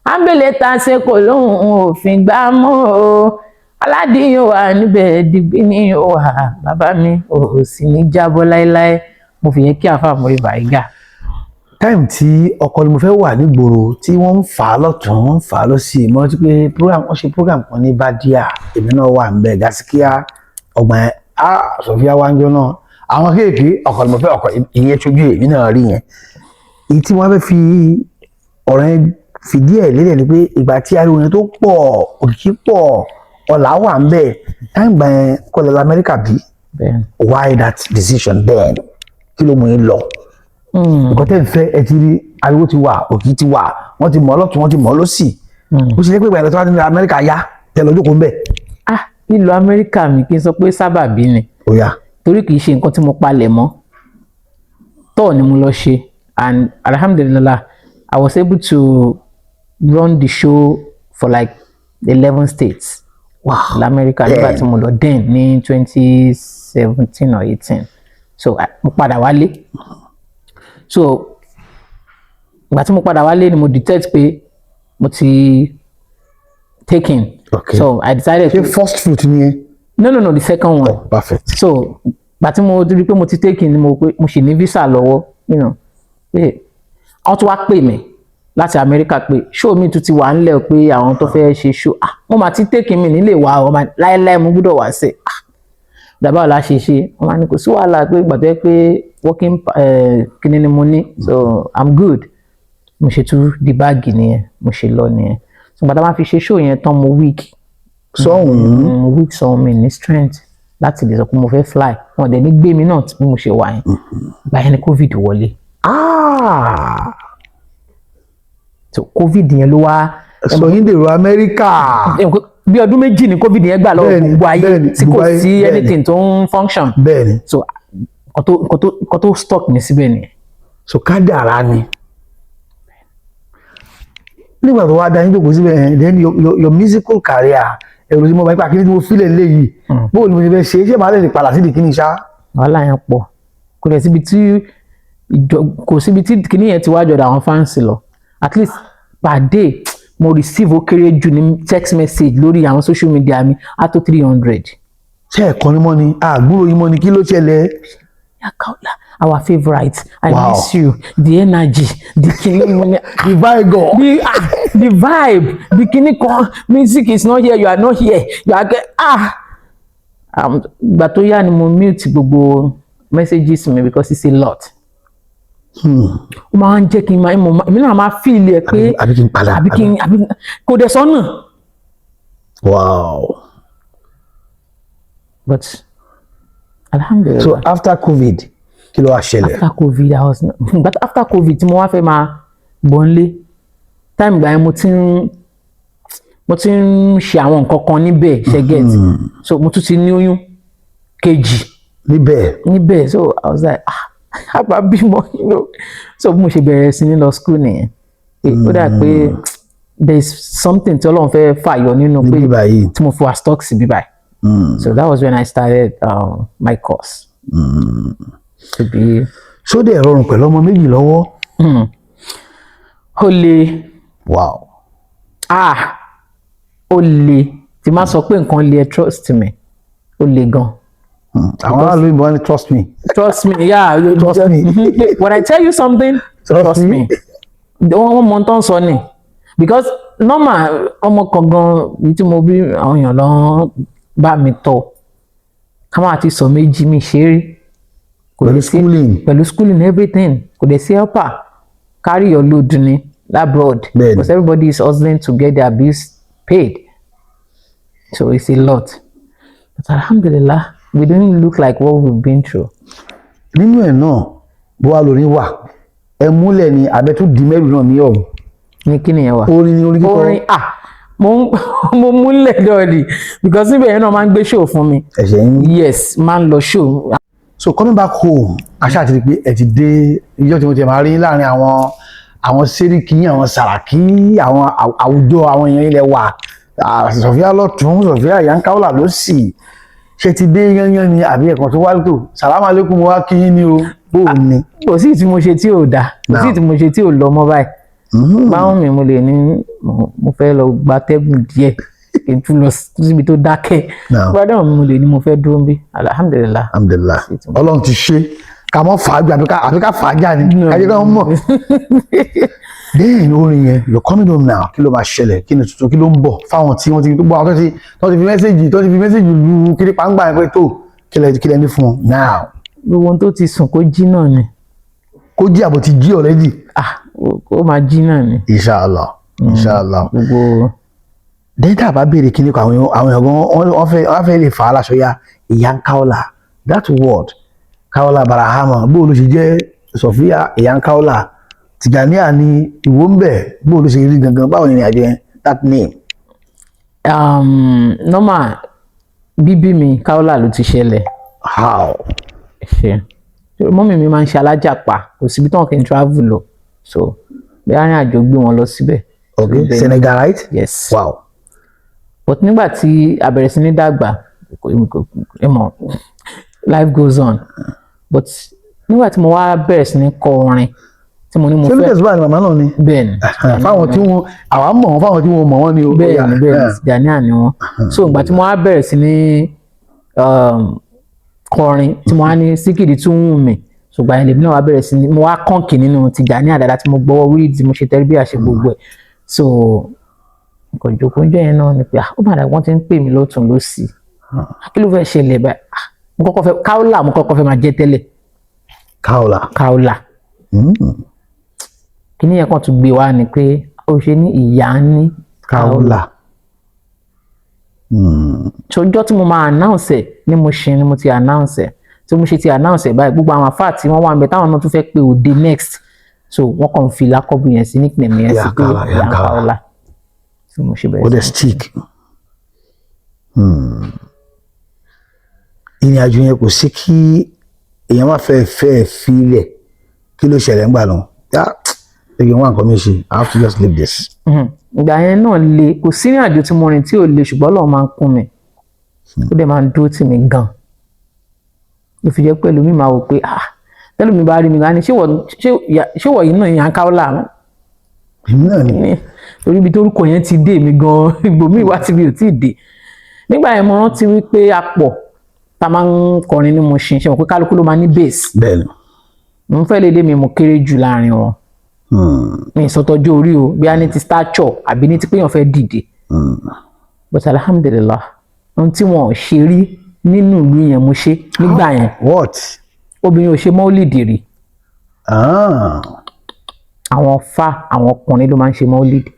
Ámbélé ta ṣe kò lóhun òfin gbà mọ́ o. Aládìyàn wà níbẹ̀, digbí ní wà, bàbá mi ò sì ní jábọ́ láéláé. Mo fi yẹn kí Àfáà Muri Bariga. Time tí ọkọ ni mo fẹ́ wà nígboro tí wọ́n ń fà á lọ́tún, wọ́n ń fà á lọ́sì, mo rántí pé program, wọ́n ṣe program kan ní Badia, èmi náà wà ń bẹ̀ gasikia ọgbà yẹn. Ah, Sofia wájú náà, àwọn kéèké ọkọ ni mo fẹ́, ọkọ ìyẹn ṣojú èmi náà rí yẹn. Èyí tí wọ́n fẹ́ fi ọ̀rọ̀ yẹn fìdí ẹ̀ lélẹ̀ ni pé ìgbà tí ariwo yẹn tó pọ̀, òkìkí pọ̀, Ọ̀là wà ń bẹ̀. Time gbà yẹn kọ́lẹ̀ Amẹ́ríkà bí. Bẹ́ẹ̀. Why that decision then? Kí ló mú yín lọ? Nǹkan tẹ́ ń fẹ́ ẹ ti rí, ariwo ti wà, òkì ti wà, wọ́n ti mọ̀ ọ́ lọ́tún, wọ́n ti mọ̀ ọ́ lọ́sì. Ó ṣe jẹ́ pé ìgbà yẹn tó wá ní Amẹ́ríkà yá tẹ lọ jókòó ń bẹ̀. Ah, lílọ Amẹ́ríkà mi, kí n sọ pé sábàbí ni. Ó yá. Torí kì í ṣe nǹkan tí mo palẹ̀ mọ́ tọ́ ni mo lọ ṣe, and alhamdulillah, I was able to run the show for like 11 states lamẹ́ríkà nígbà tí mo lọ then ní 2017 or 18. So mo padà wálé. So ìgbà tí mo padà wálé ni mo detect pé mo ti taken. So I decided Ṣé to first fruit ni ẹ? No, the second one. Oh, perfect. So gbà tí mo rí pé mo ti take in ni mo pé mo sì ní visa lọ́wọ́, pé wọ́n tún wá pè mí láti Amẹ́ríkà pé show mi tún ti wà ńlẹ̀, pé àwọn tó fẹ́ ṣe show. Ah, mo máa ti take in, mi nílé wa ọmọ láéláé, mo gbúdọ̀ wá sí. Ah, dàbá ọ̀la ṣe ṣe, wọ́n máa ní kò sí wàhálà, pé ìgbà tó yẹ pé working kíní ni mo ní, so I'm good. Mo ṣe tún di báàgì nìyẹn, mo ṣe lọ nìyẹn. So gbàdá máa fi ṣe show yẹn tán, mo weak. Sọ́hùn-ún. Mo weak, sọ mi ní strength láti lè sọ pé mo fẹ́ fly. Wọn dẹ̀ ní gbé mi náà bí mo ṣe wà yẹn. Ìgbà yẹn ni COVID wọlé. So COVID yẹn ló wá Sọ yín dèrò Amẹ́ríkà. Bí ọdún 2 ní COVID yẹn gbà lọ́wọ́ gbogbo ayé tí kò gbogbo ayé, sí anything tó ń function. So nǹkan tó stuck mi síbẹ̀ nìyẹn. So kádàrá ni nígbà tó wá dá yín jókòó síbẹ̀ yẹn. Then your musical career, ẹ̀rù tí mo bá yín pa kí ni tí mo fílẹ̀ léyìí, bóò ni mo ti fẹ́ ṣe é, ṣé màá lè padà sí ìdí kíní ṣá? Wàhálà yẹn pọ̀, kò dẹ̀ síbi tí ìjọ, kò síbi tí kinní yẹn ti wá jọ̀dọ̀ àwọn fans lọ. At least per day, mo receive ó kéré jù ní text message lórí àwọn social media mi á tó 300. Ṣé ẹ̀kọ́ ni mọ́ ni àgbúrò yín mọ́ ni? Kí ló ṣẹlẹ̀? Yakaola, our favourite, I miss you, the energy, the kinní mo ní The vibe. The vibe, the kinní kan, music is not here, you are not here, you are get ìgbà tó yá ni mo mute gbogbo messages mi because it's a lot. Ó máa ń jẹ́ kí n máa mo èmi náà máa feel ẹ pé Àbí kí n padà? Àbí kí n, àbí kò dẹ̀ sọ́nà. But alhamdulillah. So after COVID, kí ló wá ṣẹlẹ̀? After COVID, I was, but after COVID tí mo wá fẹ́ máa bọ̀ nílé, time gbà yẹn mo ti ń ṣe àwọn nǹkan kan níbẹ̀, ṣe get? So mo tún ti ní oyún kejì. Níbẹ̀? Níbẹ̀. So I was like, ah, àbá bímọ. So bí mo ṣe bẹ̀rẹ̀ sí ní lọ school nìyẹn, pé ó dà pé there is something tí Ọlọ́run fẹ́ fàyọ nínú pé níbí báyìí. Tí mo fi wá stuck sí bíbáyìí. So that was when I started my course to be Ṣó dẹ̀ rọrùn pẹ̀lú ọmọ méjì lọ́wọ́? Ó le. Ah, ó le. Tí má sọ pé nǹkan le, ẹ trust me, ó le gan. Àwọn aráàlú ìbọn ní trust me. Trust me, yeah. Trust me. When I tell you something, Trust trust me. me. Wọ́n mọ tó ń sọ ni, because normal ọmọ kan gan bí tí mo bí, àwọn èèyàn lọ bá mi tọ́, ká máa ti sọ méjì mi ṣeré. Kò Pẹ̀lú dẹ̀ sí schooling. Pẹ̀lú schooling, everything, kò dẹ̀ sí helper. Carry your load ni abroad because everybody is hustling to get their bills paid, so it's a lot. But alhamdulillah, we don't look like what we've been through. Nínú ẹ̀ náà, bó wá lórí wà, ẹ múlẹ̀ ni àbẹ tún di mẹ́rù náà ní ọ̀hún? Ní kí nìyẹn wà? Orin ni, orin kíkọ. Orin, ah, mo múlẹ̀ dọ́ọ̀dì because níbẹ̀ yẹn náà máa ń gbé show fún mi. Ẹ̀ṣẹ̀ ń Yes, máa ń lọ show. So coming back home, aṣáà ti rí pé ẹ ti dé ìjọ tí mo ti máa rí láàrin àwọn sẹ́ríkì, àwọn sàràkí, àwọn àwùjọ àwọn èèyàn ilẹ̀ wa. Ah, Sọfíà lọ́tún, Sọfíà Yankaola ló sì ṣe ti dé yányán ni, àbí ẹ̀kan tó wá tó sàlámù alaykum, wá kí yín ni o, bó o ní? Kò sí tí mo ṣe tí ò dáa, kò sí Now. tí mo ṣe tí ò lọ mọ́ báyìí. Báwọn mi, mo lè ní mo fẹ́ lọ gbatẹ́gùn díẹ̀ kí n tún lọ síbi tó dákẹ́. Now. Gbọ́dọ̀ mi, mo lè ní mo fẹ́ dúró ń bí, alhamdulillah. Alhamdulilah, Ọlọ́run ti ṣe ká mọ́ fàájà, àbí ká fàájà ni No. ká jẹ́ ká mọ̀. Then orin yẹn, you're coming home now, kí ló máa ṣẹlẹ̀? Kí ni tuntun? Kí ló ń bọ̀ fáwọn tí wọ́n ti gbọ́, àwọn tó ti fi message lu kiri pàǹgbà yẹn pé tó kí lẹ ní fún wọn now? Gbogbo ohun tó ti sùn, kó jí náà ni. Kó jí àbò ti jí already? Ah, ó máa jí náà ni. Inshallah, inshallah. Gbogbo Dẹ́ńtà bá béèrè kíní kan, àwọn èèyàn gan wọ́n fẹ́ lè fà á láṣọ ya. Ìyá ń Kaola, that word Kaola Barahama, bó ló ṣe jẹ́ Sofia Ìyá ń Kaola? Tìjàníà ni ìwọ ń bẹ̀, bó ló ṣe rí gangan? Báwo ni ìrìn àjò yẹn, that name? Normal bíbí mi, Kaola ló ti ṣẹlẹ̀. How? Ṣe mummy mi máa ń ṣe alájàpá, kò síbi tí wọn kì í travel lọ, so bí arìnrìn àjò gbé wọn lọ síbẹ̀. Okay. So, Senegal, right? Yes. But nígbà tí a bẹ̀rẹ̀ sí ní dàgbà, ẹ mọ̀, life goes on, but nígbà tí mo wá bẹ̀rẹ̀ sí ní kọ orin tí mo ní mo Ṣé fẹ́ Lucas báyìí ni màmá náà ni? Bẹ́ẹ̀ ni. Fáwọn tí wọn àwa mọ̀ wọn, fáwọn tí wọn mọ̀ wọn ni o. Bẹ́ẹ̀ ni, Tìjàníà ni wọ́n. So ìgbà tí mo wá bẹ̀rẹ̀ sí ní kọrin, tí mo wá ní síkìrì tún wù mí, ṣùgbọ́n àyẹ̀lẹ̀ mi náà wá bẹ̀rẹ̀ sí ní mo wá kọ́ǹkì nínú Tìjàníà dáadáa, tí mo gbọ́wọ́ wíìlì, tí mo ṣe tẹ́rìbíà, ṣe gbogbo ẹ̀. So nǹkan ìjókòó ń jẹ́ yẹn náà ni pé, ah, ó mà dà, wọ́n ti ń pè mí lọ́tún lọ́sì, kí ló fẹ́ ṣẹlẹ̀ báyìí? Ah, mo kọ́kọ́ fẹ́ Kaola, mo kọ́kọ́ fẹ́ máa jẹ́ tẹ́lẹ̀. Kaola. Kaola. Kíní yẹn kàn tún gbé wá ni pé ó ṣe ní ìyá ní Kaola. Ṣọjọ́ tí mo máa announce ẹ̀ ní mo ṣe ni mo ti announce ẹ̀, tí mo ṣe ti announce ẹ̀ báyìí, gbogbo àwọn àfáà tí wọ́n wà ń bẹ táwọn náà tún fẹ́ pé òde next, so wọ́n kàn fi lákọ́bù yẹn sí, nickname yẹn sí pé Ìyá Kaola, Ìyá Ìyá Kaola. Kaola, tí mo ṣe Ó bẹ̀rẹ̀ dẹ̀ sí. stick. Ìrìn àjò yẹn, kò sí kí èèyàn má fẹ́ fẹ́ filẹ̀. Kí ló ṣẹlẹ̀ ńgbà náà? Yá ẹ wá nǹkan mi ṣe, I have to just leave this. Ìgbà yẹn náà le, kò sí ìrìn àjò tí mo rìn tí ò le, ṣùgbọ́n Ọlọ́run máa ń kún mi, ó dẹ̀ máa ń dúró tì mí gan, ló fi jẹ́ pé ẹlòmíì máa wò pé, ah, tẹ́lòmíì bá rí mi gan ni, ṣé wọ̀ yìí náà Ìyá Kaola? Èmi náà ni. Ní torí ibi torúkọ yẹn ti dé mi gan, ibòmíì wá tí mi ò tí ì dé. Nígbà yẹn, mo rántí wípé a pọ̀ tá a máa ń kọrin ní Mushin. Ṣe mọ̀ pé kálukú ló máa ní bass? Bẹ́ẹ̀ni. Mo fẹ́ lè lé mi, mo kéré jù láàrin wọn. Mi ìsọtọ́jú orí o, bí a ní ti stature àbí ní ti pé èèyàn fẹ́ dìde. But alhamdulillah, ohun tí wọn ò ṣe rí nínú ìlú yẹn, mo ṣe nígbà yẹn. What? Obìnrin ò ṣe mọ́lìdì rí. Ah. Àwọn fa àwọn ọkùnrin ló máa ń ṣe mọ́lìdì.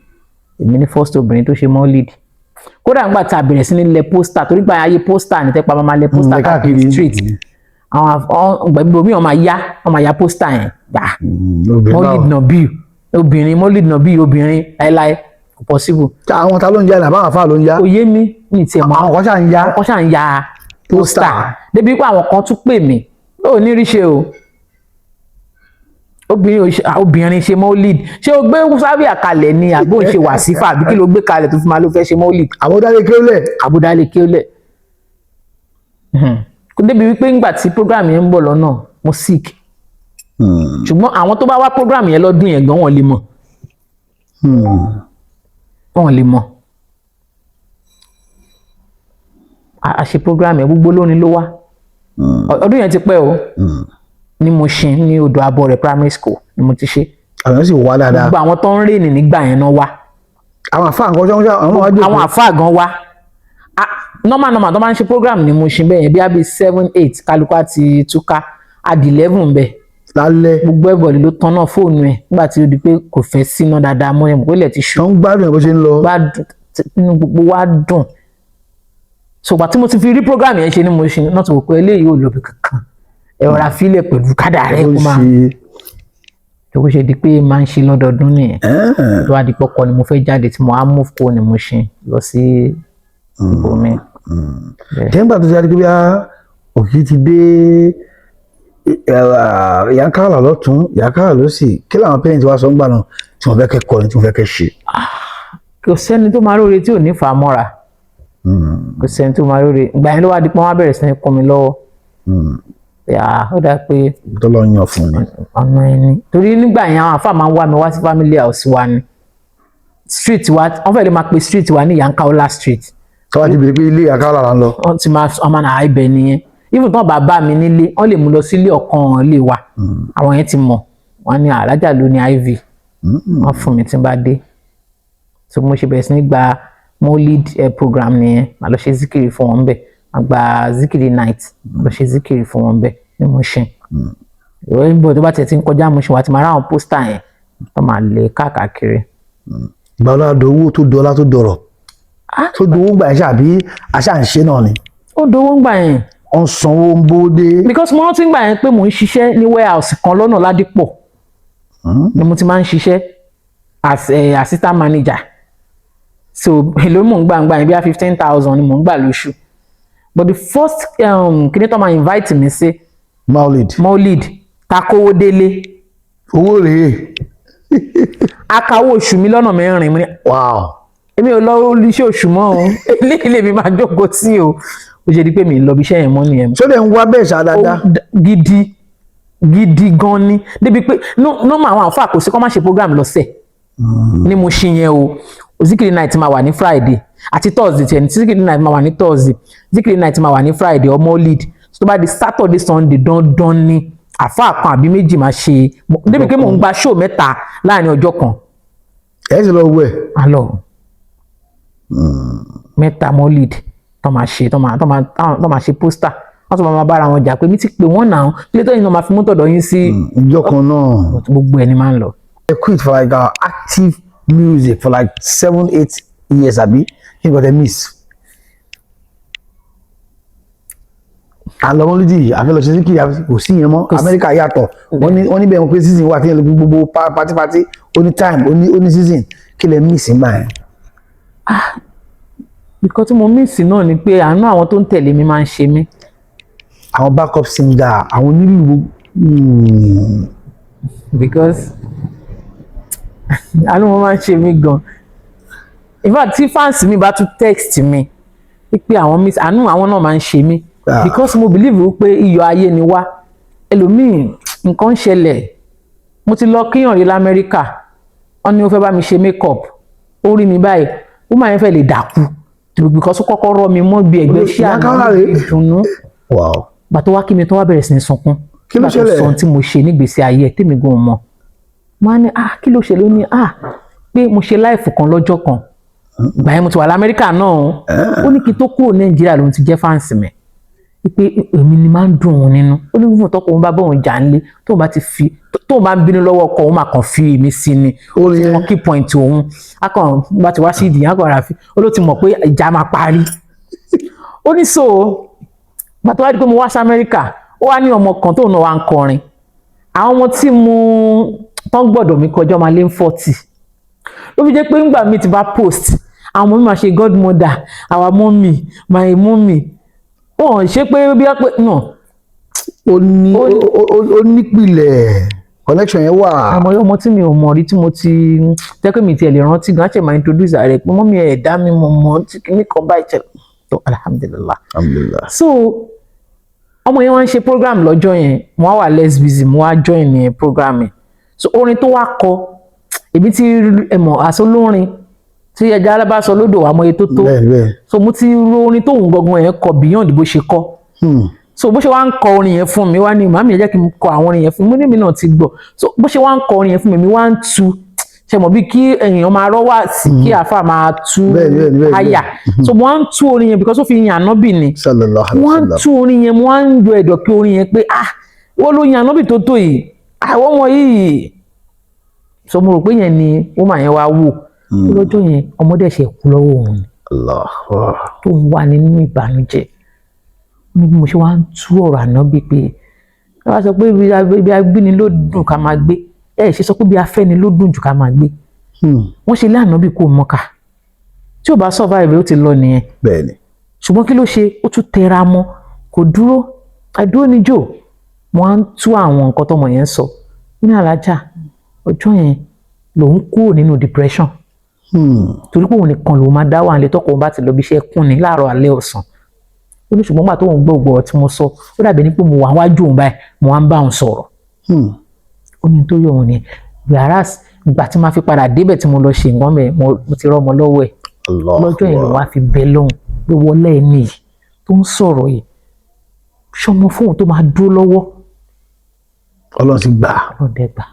Èmi ní first obìnrin tó ṣe mọ́lìdì. Kódà nígbà tá a bẹ̀rẹ̀ sí ní lẹ poster, torí gba ayé poster ní tẹ́pá máa lẹ poster Mm, káàkiri káàkiri. street, àwọn gbẹ̀gbẹ̀ omi, wọn máa ya poster yẹn gbà. Obìnrin Mọ́lìdì báwo? náà bí obìnrin, mọ́lìdì náà bí obìnrin láéláé, kò possible. Àwọn ta ló ń já ní àbáwọn afáà ló ń já? Kò yé mi ní tiẹ̀ mọ́. Àwọn kan ṣáà ń já. Àwọn kan ṣáà ń ya Poster. poster, débi pé àwọn kan tún pè mí, ó ní rí ṣe o, obìnrin ò ṣe, obìnrin ṣe mọ́lìd, ṣé o gbé sábíà kalẹ̀ ni àbó ń ṣe wàsífà, àbí kí ló gbé kalẹ̀ tó fi máa ló fẹ́ ṣe mọ́lìd? Àwọn dáre kéwlẹ̀. Àbúdálé kí ó lẹ̀ kó débi wípé ńgbà tí program yẹn ń bọ̀ lọ́nà, mo sick, ṣùgbọ́n àwọn tó bá wá program yẹn lọ́dún yẹn gan, wọ́n lè mọ̀, wọ́n lè mọ̀. A ṣe program yẹn, gbogbo lónìí ló wá. Ọdún yẹn ti pẹ́ o, ní Mushin, ní odò Abọ́rẹ̀ Primary School ni mo ti ṣe. Àwọn sì wá dáadáa. Gbogbo àwọn tó ń rìnrìn nígbà yẹn náà wá. Àwọn àfáà nǹkan ṣọ́ àwọn wájú. Àwọn àfáà gan wá. Ah, normal normal tó máa ń ṣe program ní Mushin bẹ́ẹ̀ yẹn, bí i 7, 8, kálukú àti túká, adi 11 bẹ́ẹ̀. Lálẹ́. Gbogbo everybody ló tan náà fóònù ẹ̀ nígbà tí ó di pé kò fẹ́ síná dáadáa mọ́, ẹ̀ mọ̀ pé ilẹ̀ ti ṣú. Tó ń gbádùn ẹ̀ bó ṣe ń lọ. Gbádùn, inú gbogbo wa dùn. Ṣùgbọ́n tí mo ti fi rí program yẹn ṣe ní Mushin náà, tó wò pé eléyìí ò lọ́bi kankan, ẹ rọra fílẹ̀ pẹ̀lú kádà rẹ̀ ó kó máa ṣe tó bó ṣe di pé máa ń ṣe lọ́dọọdún nìyẹn. Tó wá di pọ́kọ ni mo fẹ́ jáde, tí mo á move kúrò ní Mushin lọ sí ibòmíì. Bẹ́ẹ̀. Tẹ́ńgbà tó ti di pé bí òkìkí ti dé, Ìyá Kaola lọ́tún, Ìyá Kaola lọ́sì, kí làwọn parents wa sọ ń gbà náà tí wọ́n fẹ́ kẹ́ kọrin, tí wọ́n fẹ́ kẹ́ ṣe? Kò sẹ́ni tó máa róore tí ò ní fà á mọ́ra. Kò sẹ́ni tó máa róore. Ìgbà yẹn ló wá di pé wọ́n á bẹ̀rẹ̀ sí ní kún mi lọ́wọ́ pé, ah, ó dáa pé tó lọ yàn fún mi. Ọ̀nà ẹni, torí nígbà yẹn àwọn àfáà máa ń wá mi wá sí family house wa ni street wa, wọ́n fẹ́ẹ́ lè máa pe street wa ní Yankaola Street. Tọ́wá ti bèrè pé ilé Ìyá Kaola là ń lọ. Wọ́n ti máa ọmọ náà, ibẹ̀ nìyẹn. Even tán bàbá mi nílé, wọ́n lè mú lọ sílé ọ̀kan ilé wa. Àwọn yẹn ti mọ̀ wọ́n ní alájà ló ní iv, wọ́n fún mi tí n bá dé. So mo ṣe bẹ̀rẹ̀ sí ní gba molid program nìyẹn. Màá lọ ṣe zikiri fún wọn bẹ́ẹ̀, màá gba zikiri night, màá lọ ṣe zikiri fún wọn bẹ́ẹ̀ ní Mushin. Ìwé ń bọ̀, tó bá tiẹ̀ ti ń kọjá Mushin, wà á ti máa ráwọn poster yẹn tó máa lè káàkiri. Ìgbà wo la dọ̀ owó tó dọ́lá tó dọ̀rọ̀? Ah. Tó dowó gbà ẹ̀ ṣàbí àṣà ń ṣe náà ni? Ó dowó ń gbà yẹn. Wọ́n sanwó ń bó dé. Because mo rántí gbà yẹn pé mò ń ṣiṣẹ́ ní warehouse kan lọ́nà Ládìpọ̀ ni mo ti máa ń ṣiṣẹ́ as assistant manager. So èló mò ń gbà ń gbà yẹn? Bí i 15,000 ni mò ń gbà lóṣù. But the first kíní tó máa invite mi sí, Maulid. Maulid, takowó délé. Owó rèé. Akawó oṣù mi lọ́nà mẹ́rin. Mo ní, èmi ò lọ iṣẹ́ oṣù mọ́ o, eléyìí lèmi máa jókòó sí o. Ó ṣe di pé mi ì lọ bí iṣẹ́ yẹn mọ́ nìyẹn. Ṣó dẹ̀ ń wá bẹ́ẹ̀ ṣá dáadáa? Ó gidi gidi gan ni, débi pé normal àwọn àǹfà kò sí kọ́ má ṣe program lọ́sẹ̀ ní mo ṣe yẹn o. Zikiri night máa wà ní Friday àti Thursday tiẹ̀ ní. Zikiri night máa wà ní Thursday, zikiri night máa wà ní Friday, ọmọ lead. Tó bá di Saturday, Sunday, dandan ni àfáà kan àbí méjì máa ṣe, débi pé mò ń gba show mẹ́ta láàrin ọjọ́ kan. Ẹ̀ sì lọ wẹ̀. Alọ mẹ́ta mọ́ lead tó máa ṣe, tó máa ṣe poster, wọ́n tún máa bára wọn jà pé mi ti pè wọ́n náà, kílé tó yìí náà máa fi mú tọ̀dọ̀ yín sí. Ìjọ kan náà. Gbogbo ẹni máa ń lọ. I quit for like active music for like 7-8 years, àbí kí n kò tẹ miss. Àlọ́mọlódì àfẹlọ́ṣẹ́ sí kìí kò sí yẹn mọ́. Amẹ́ríkà yàtọ̀, wọ́n ní bẹ́ẹ̀ wọ́n pé season wà tí yẹn lè gbogbo party party, ó ní time, ó ní season. Kí lẹ miss nígbà yẹn? Nǹkan tí mo miss náà ni pé àánú àwọn tó ń tẹ̀lé mi máa ń ṣe mí. Àwọn backup singer, àwọn onílù. Because àánú wọn máa ń ṣe mí gan. In fact, tí fans mi bá tún text mi pé àwọn miss, àánú àwọn náà máa ń ṣe mí. Because mo believe wípé iyọ̀ ayé ni wá. Ẹlòmíì, nǹkan ń ṣẹlẹ̀. Mo ti lọ kíyàn rí lamẹ́ríkà, wọ́n ní ó fẹ́ bá mi ṣe make up, ó rí mi báyìí, ó máa ń fẹ́ lè dákú because ó kọ́kọ́ rọ́ mi mọ́ bí ẹ̀gbẹ́ ṣé Ìyá àná Káwá rèé. ìdùnnú. Gbà tó wá kí mi tó wá bẹ̀rẹ̀ sí ní sunkún. Kí ló Nígbà tó ṣẹlẹ̀? sọ ohun tí mo ṣe nígbèésí ayé ẹ̀ tèmi gan mọ̀. Mo á ní, "Ah, kí ló ṣẹlẹ̀?" Ó ní, "Ah, pé mo ṣe live kan lọ́jọ́ kan." Ìgbà yẹn mo ti wà lamẹ́ríkà náà o. Ó ní kí n tó kúrò Nàìjíríà lòun ti jẹ́ fans mi, pé èmi ni máa ń dùn òun nínú. Ó ní fún tọkọ òun bá bóun jà ń lé, tóun bá ti fi, tóun bá ń bínú lọ́wọ́ ọkọ òun, máa kàn fi èmi sí ni. Orin yẹn. Wọn key point òun á kàn bá ti wá sí ìdí yẹn, á kàn rà fi. Ó ló ti mọ̀ pé ìjà máa parí. Ó ní so gbàtọ́ wá di pé mo wá sí Amẹ́ríkà, ó wá ní ọmọ kan tóun náà wá ń kọrin. Àwọn ọmọ tí mo tán gbọ́dọ̀ mi kọjá máa lé ní 40. Ló fi jẹ́ pé ńgbà mi ti bá post, àwọn ọmọ mi máa ṣe godmother, our mommy, my mommy. Wọn ò ṣe pé bí wọ́n pé no. Ó ní ó nípìlẹ̀, connection yẹn wà. Àmọ́ ọmọ tí mi ò mọ̀ rí, tí mo ti jẹ́ pé mi tiẹ̀ lè rántí gan, ṣe máa introduce rẹ̀ pé mummy ẹ̀ dá mi mọ̀ mọ́ tí kìíní kan báyìí ṣẹlẹ̀ tó, alhamdulillah. Alhamdulillah. So ọmọ yẹn wá ń ṣe program lọ́jọ́ yẹn, mo wá wà less busy, mo wá join ní program yẹn. So orin tó wá kọ, èmi ti ẹ mọ̀ àsọlórin tí ẹja alábàásọ lódò àmọ́ iye tó tó. bẹ́ẹ̀ bẹ́ẹ̀ So mo ti ro orin tóun gangan yẹn kọ beyond bó ṣe kọ. So bó ṣe wá ń kọ orin yẹn fún mi, wá ní, "Màmí, ẹ jẹ́ kí n kọ àwọn orin yẹn fún mi." Mo ní mi náà ti gbọ́. So bó ṣe wá ń kọ orin yẹn fún mi, mi wá ń tu ṣe mọ̀ bí kí èèyàn máa rọ́ wá sí kí àáfà máa tú Bẹ́ẹ̀, bẹ́ẹ̀, bẹ́ẹ̀, àyà. So mo wá ń tú orin yẹn because ó fi yan ànábì ni. Sallallahu Mo wá alaihi ń wasallam. tú orin yẹn, mo wá ń yọ ẹ̀dọ̀ kí orin yẹn pé, ah, wọ́n ló yan ànábì tó tó yìí, àwọn ọmọ yìí. So mo rò pé yẹn ni woman yẹn wá wò lọ́jọ́ yẹn. Ọmọdé ṣe kú lọ́wọ́ òun ni Allah. tó ń wà nínú ìbànújẹ́. Ní bí mo ṣe wá ń tú ọ̀rọ̀ ànábì pé ẹ wá sọ pé ibi agbéni ló dùn ká máa gbé, ẹ ṣe sọ pé ibi afẹ́ni ló dùn jù ká máa gbé. Wọ́n ṣe lé ànábì kó mọ́ka, tí ò bá survive, ó ti lọ nìyẹn. Bẹ́ẹ̀ni. Ṣùgbọ́n kí ló ṣe? Ó tún tẹra mọ́, kò dúró, àdúró níjò. Mo á ń tú àwọn nǹkan tọmọ yẹn ń sọ ní alájà ọjọ́ yẹn, lòun kúrò nínú depression torí pé òun nìkan lòun máa dá wà nílé. Tọkọ òun bá ti lọ bí iṣẹ́ kún ni láàárọ̀, alẹ́, ọ̀sán. Ó ní ṣùgbọ́n gbà tóun gbọ́ ọ̀rọ̀ tí mo sọ, ó dàbí ní pé mo wà wájú òun báyìí, mo wá ń bá òun sọ̀rọ̀. Ó ní tó yọ òun ni, whereas ìgbà tí màá fi padà débẹ̀ tí mo lọ ṣe nǹkan bẹ̀, mo ti rọ́mọ lọ́wọ́ ẹ̀. Allah. Lọ́jọ́ yẹn ló wá fi bẹ́ lọ́hùn pé wọlé ẹni yìí tó ń sọ̀rọ̀ yìí, ṣọmọ fóun tó máa dúró lọ́wọ́. Ọlọ́run ti gbà. Lọ́dẹ gbà.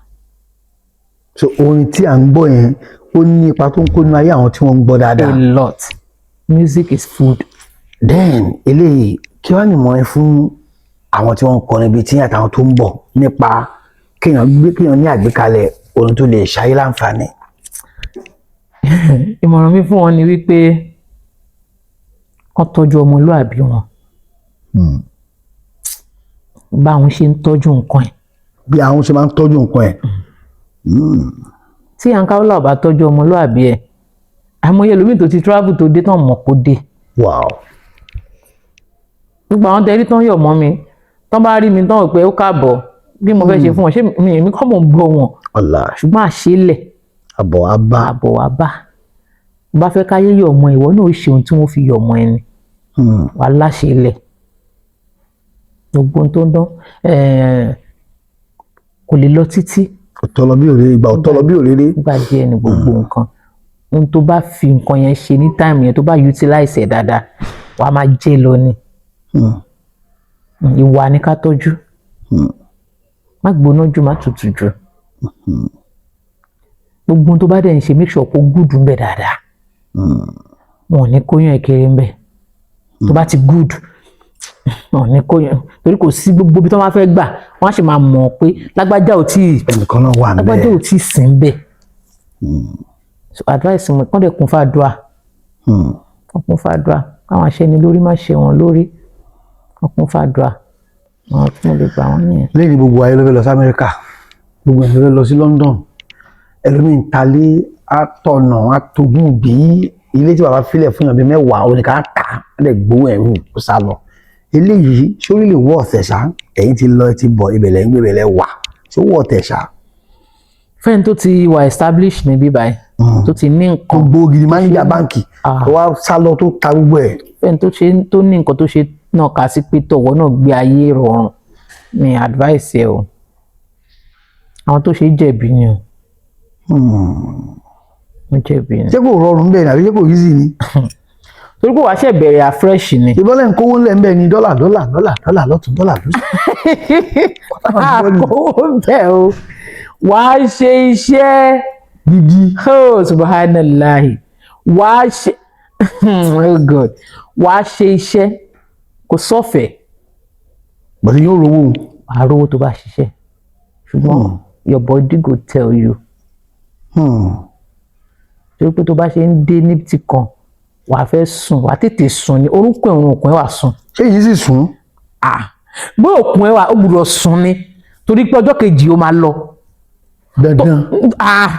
So orin tí à ń gbọ́ yẹn, ó ní ipa tó ń kó nínú ayé àwọn tí wọ́n ń gbọ́ dáadáa. A lot. Music is food. Then eléyìí, kí wàá nìmọ̀ ẹ fún àwọn tí wọ́n ń kọrin bíi tí àtàwọn tó ń bọ̀ nípa kéèyàn gbé, kéèyàn ní àgbékalẹ̀ orin tó lè ṣayé láǹfààní? Ìmọ̀ràn mi fún wọn ni wípé Kán tọ́jú ọmọlúàbí wọn báwọn ṣe ń tọ́jú nǹkan ẹ̀. Bí àwọn ṣe máa ń tọ́jú nǹkan ẹ̀. Tí Ankaola ò bá tọ́jú ọmọlúàbí ẹ̀, àìmọye ẹlòmíì tó ti travel tó dé tán mọ̀ kó dé. Gbogbo àwọn tẹ́rí tán yọ̀ mọ́ mi, tán bá rí mi tán, rò pé ó káàbọ̀, bí mo fẹ́ ṣe fún wọn, ṣé mi èmi kọ́ mò ń bọ̀ wọn? Ọ̀la. Ṣùgbọ́n àṣélẹ̀ àbọ̀ á bá. Àbọ̀ wá bá bá fẹ́ káyé yọ̀ mọ́, ìwọ náà ó ṣe ohun tí wọ́n fi yọ̀ mọ́ ẹni. Wà láṣẹlẹ̀ gbogbo ohun tó ń dán kò lè lọ títí. Ọ̀tọ̀ lọ bí òréré, ìgbà ọ̀tọ̀ lọ bí òréré. Nígbà díẹ̀ ni gbogbo nǹkan. Ohun tó bá fi nǹkan yẹn ṣe ní time yẹn, tó bá utilize ẹ̀ dáadáa, wà á máa jẹ́ lọ ni. Ìwà ni ká tọ́jú. Má gbóná jù, má tutù jù. Gbogbo ohun tó bá dẹ̀ ń ṣe, make sure kó good ń bẹ̀ dáadáa. Wọn ò ní kóyún ẹ̀ kéré ń bẹ̀. Tó bá ti good, wọn ò ní kóyún, torí kò sí gbogbo ibi tó máa fẹ́ gbà, wọ́n á sì máa mọ̀ pé lágbájá ò tíì Ẹnìkan náà wà lágbájá níbẹ̀. ò tíì sìn bẹ̀. So advice mi, kán dẹ̀ kún fàdúà. Kán kún fàdúà, káwọn aṣẹ́ni lórí má ṣe wọn lórí, kán kún fàdúà. Àwọn tí mo lè gbà wọ́n nìyẹn. Lẹ́yìn gbogbo ayé ló fẹ́ lọ sí Amẹ́ríkà, gbogbo ẹ̀ ló fẹ́ lọ sí London. Ẹlòmíì ń talé, àtọ̀nà àtogún bí ilé tí bàbá filẹ̀ fún yàn bíi 10, oníkà tà á lè gbowó ẹ̀rù kó sá lọ. Eléyìí sórí lè wọ́ ọ̀tẹ̀ ṣá. Ẹ̀yin ti lọ, ẹ ti bọ̀, ibẹ̀lẹ̀ ń gbé, ibẹ̀lẹ̀ wà, ṣó wọ́ ọ̀tẹ̀ ṣá? Fẹ́ni tó ti wà establish níbí báyìí, tó ti ní nǹkan, Gbogbo gidi máníjà báǹkì Ah. tó wá sá lọ, tó ta gbogbo ẹ̀. Fẹ́ni tó ṣe, tó ní nǹkan tó ṣe náà kà sí pé tọ̀wọ́ náà gbé ayé rọrùn ní advice ẹ o. Àwọn tó ṣe jẹ̀bi ni o. Wọ́n jẹ̀bi ni. Ṣé kò rọrùn bẹ́ẹ̀ ni, àbí ṣé kò easy ni? Torí pé wàá ṣe bẹ̀rẹ̀ afresh ni. Ìbọ́lẹ̀ ń kówó ńlẹ̀ ń bẹ́ẹ̀ ni, dọ́là, dọ́là, dọ́là, dọ́là lọ́tún, dọ́là lọ́sì. Àkówó bẹ́ẹ̀ o, wàá ṣe iṣẹ́ Gidi. Oh, subhanallahi, wàá ṣe, oh God, wàá ṣe iṣẹ́, kò sọ́fẹ̀ẹ́. Bọ̀dé yóò rówó. Wàá rówó tó bá ṣiṣẹ́, ṣùgbọ́n your body go tell you. Torí pé tó bá ṣe ń dé ní ti kan, wàá fẹ́ sùn, wàá tètè sùn ní orúnkún ẹ̀, orúnkún ẹ̀ wà sùn. Ṣé yìí sì sùn? Ah, bó òkun ẹ̀ wà, ó gbúdọ̀ sùn ni, torí pé ọjọ́ kejì ó máa lọ. Dandan. Ah,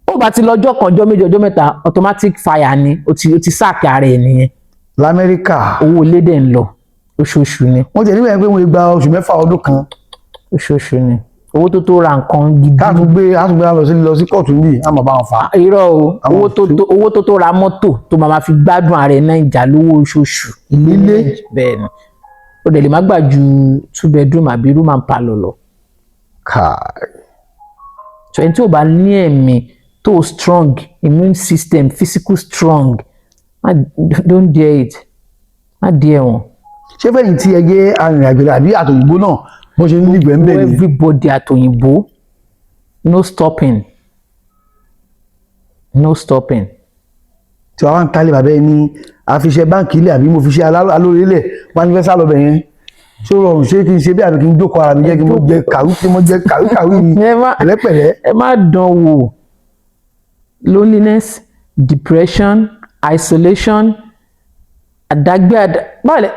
ó bá ti lọ ọjọ́ kan, ọjọ́ 2, ọjọ́ 3, automatic fire ni. O ti sack ara ẹ̀ nìyẹn. Lamẹ́ríkà. Owó ilé dẹ̀ ń lọ oṣooṣù ni. Wọ́n ti ẹ̀ nígbà yẹn pé wọ́n gba oṣù 6, ọdún kan. Oṣooṣù ni owó tó ra nǹkan gidi. Ká tún gbé, á tún gbé lọ sí kóòtù níbí, á máa bá wọn fà á. Irọ́ o. Àwọn Owó tó owó tó ra mọ́tò tó máa ma fi gbádùn ara ẹ̀ Naija lówó oṣooṣù. Ilé. Bẹ́ẹ̀ ni, o dẹ̀ lè má gbà ju two bedroom àbí room and parlour lọ. Káì. So ẹni tí ò bá ní ẹ̀mí tó strong, immune system, physical strong, má, don't dare it, má dare wọn. Ṣé fẹ́yìn tí ẹ jẹ́ arìnrìn-àjò àbí àtòyìnbó náà, bó ṣe ń nígbẹ̀ẹ́ ń bẹ̀ ni? Everybody, àtòyìnbó, no stopping, no stopping. Tí wàá wá ń talé bàbá ẹni, àfiṣe báǹkì ilé, àbí mo fi ṣe alóore ilẹ̀, wọn ní fẹ́ sá lọ bẹ̀ yẹn, ṣé ó rọrùn? Ṣé kí n ṣe bí, àbí kí n jókòó ara mi jẹ́, kí mo jẹ kàwé, kí mo jẹ kàwé kàwé mi Ẹ má pẹ̀lẹ́pẹ̀lẹ́? Ẹ má dán wò. Loneliness, depression, isolation, àdágbé àdá báwo lẹ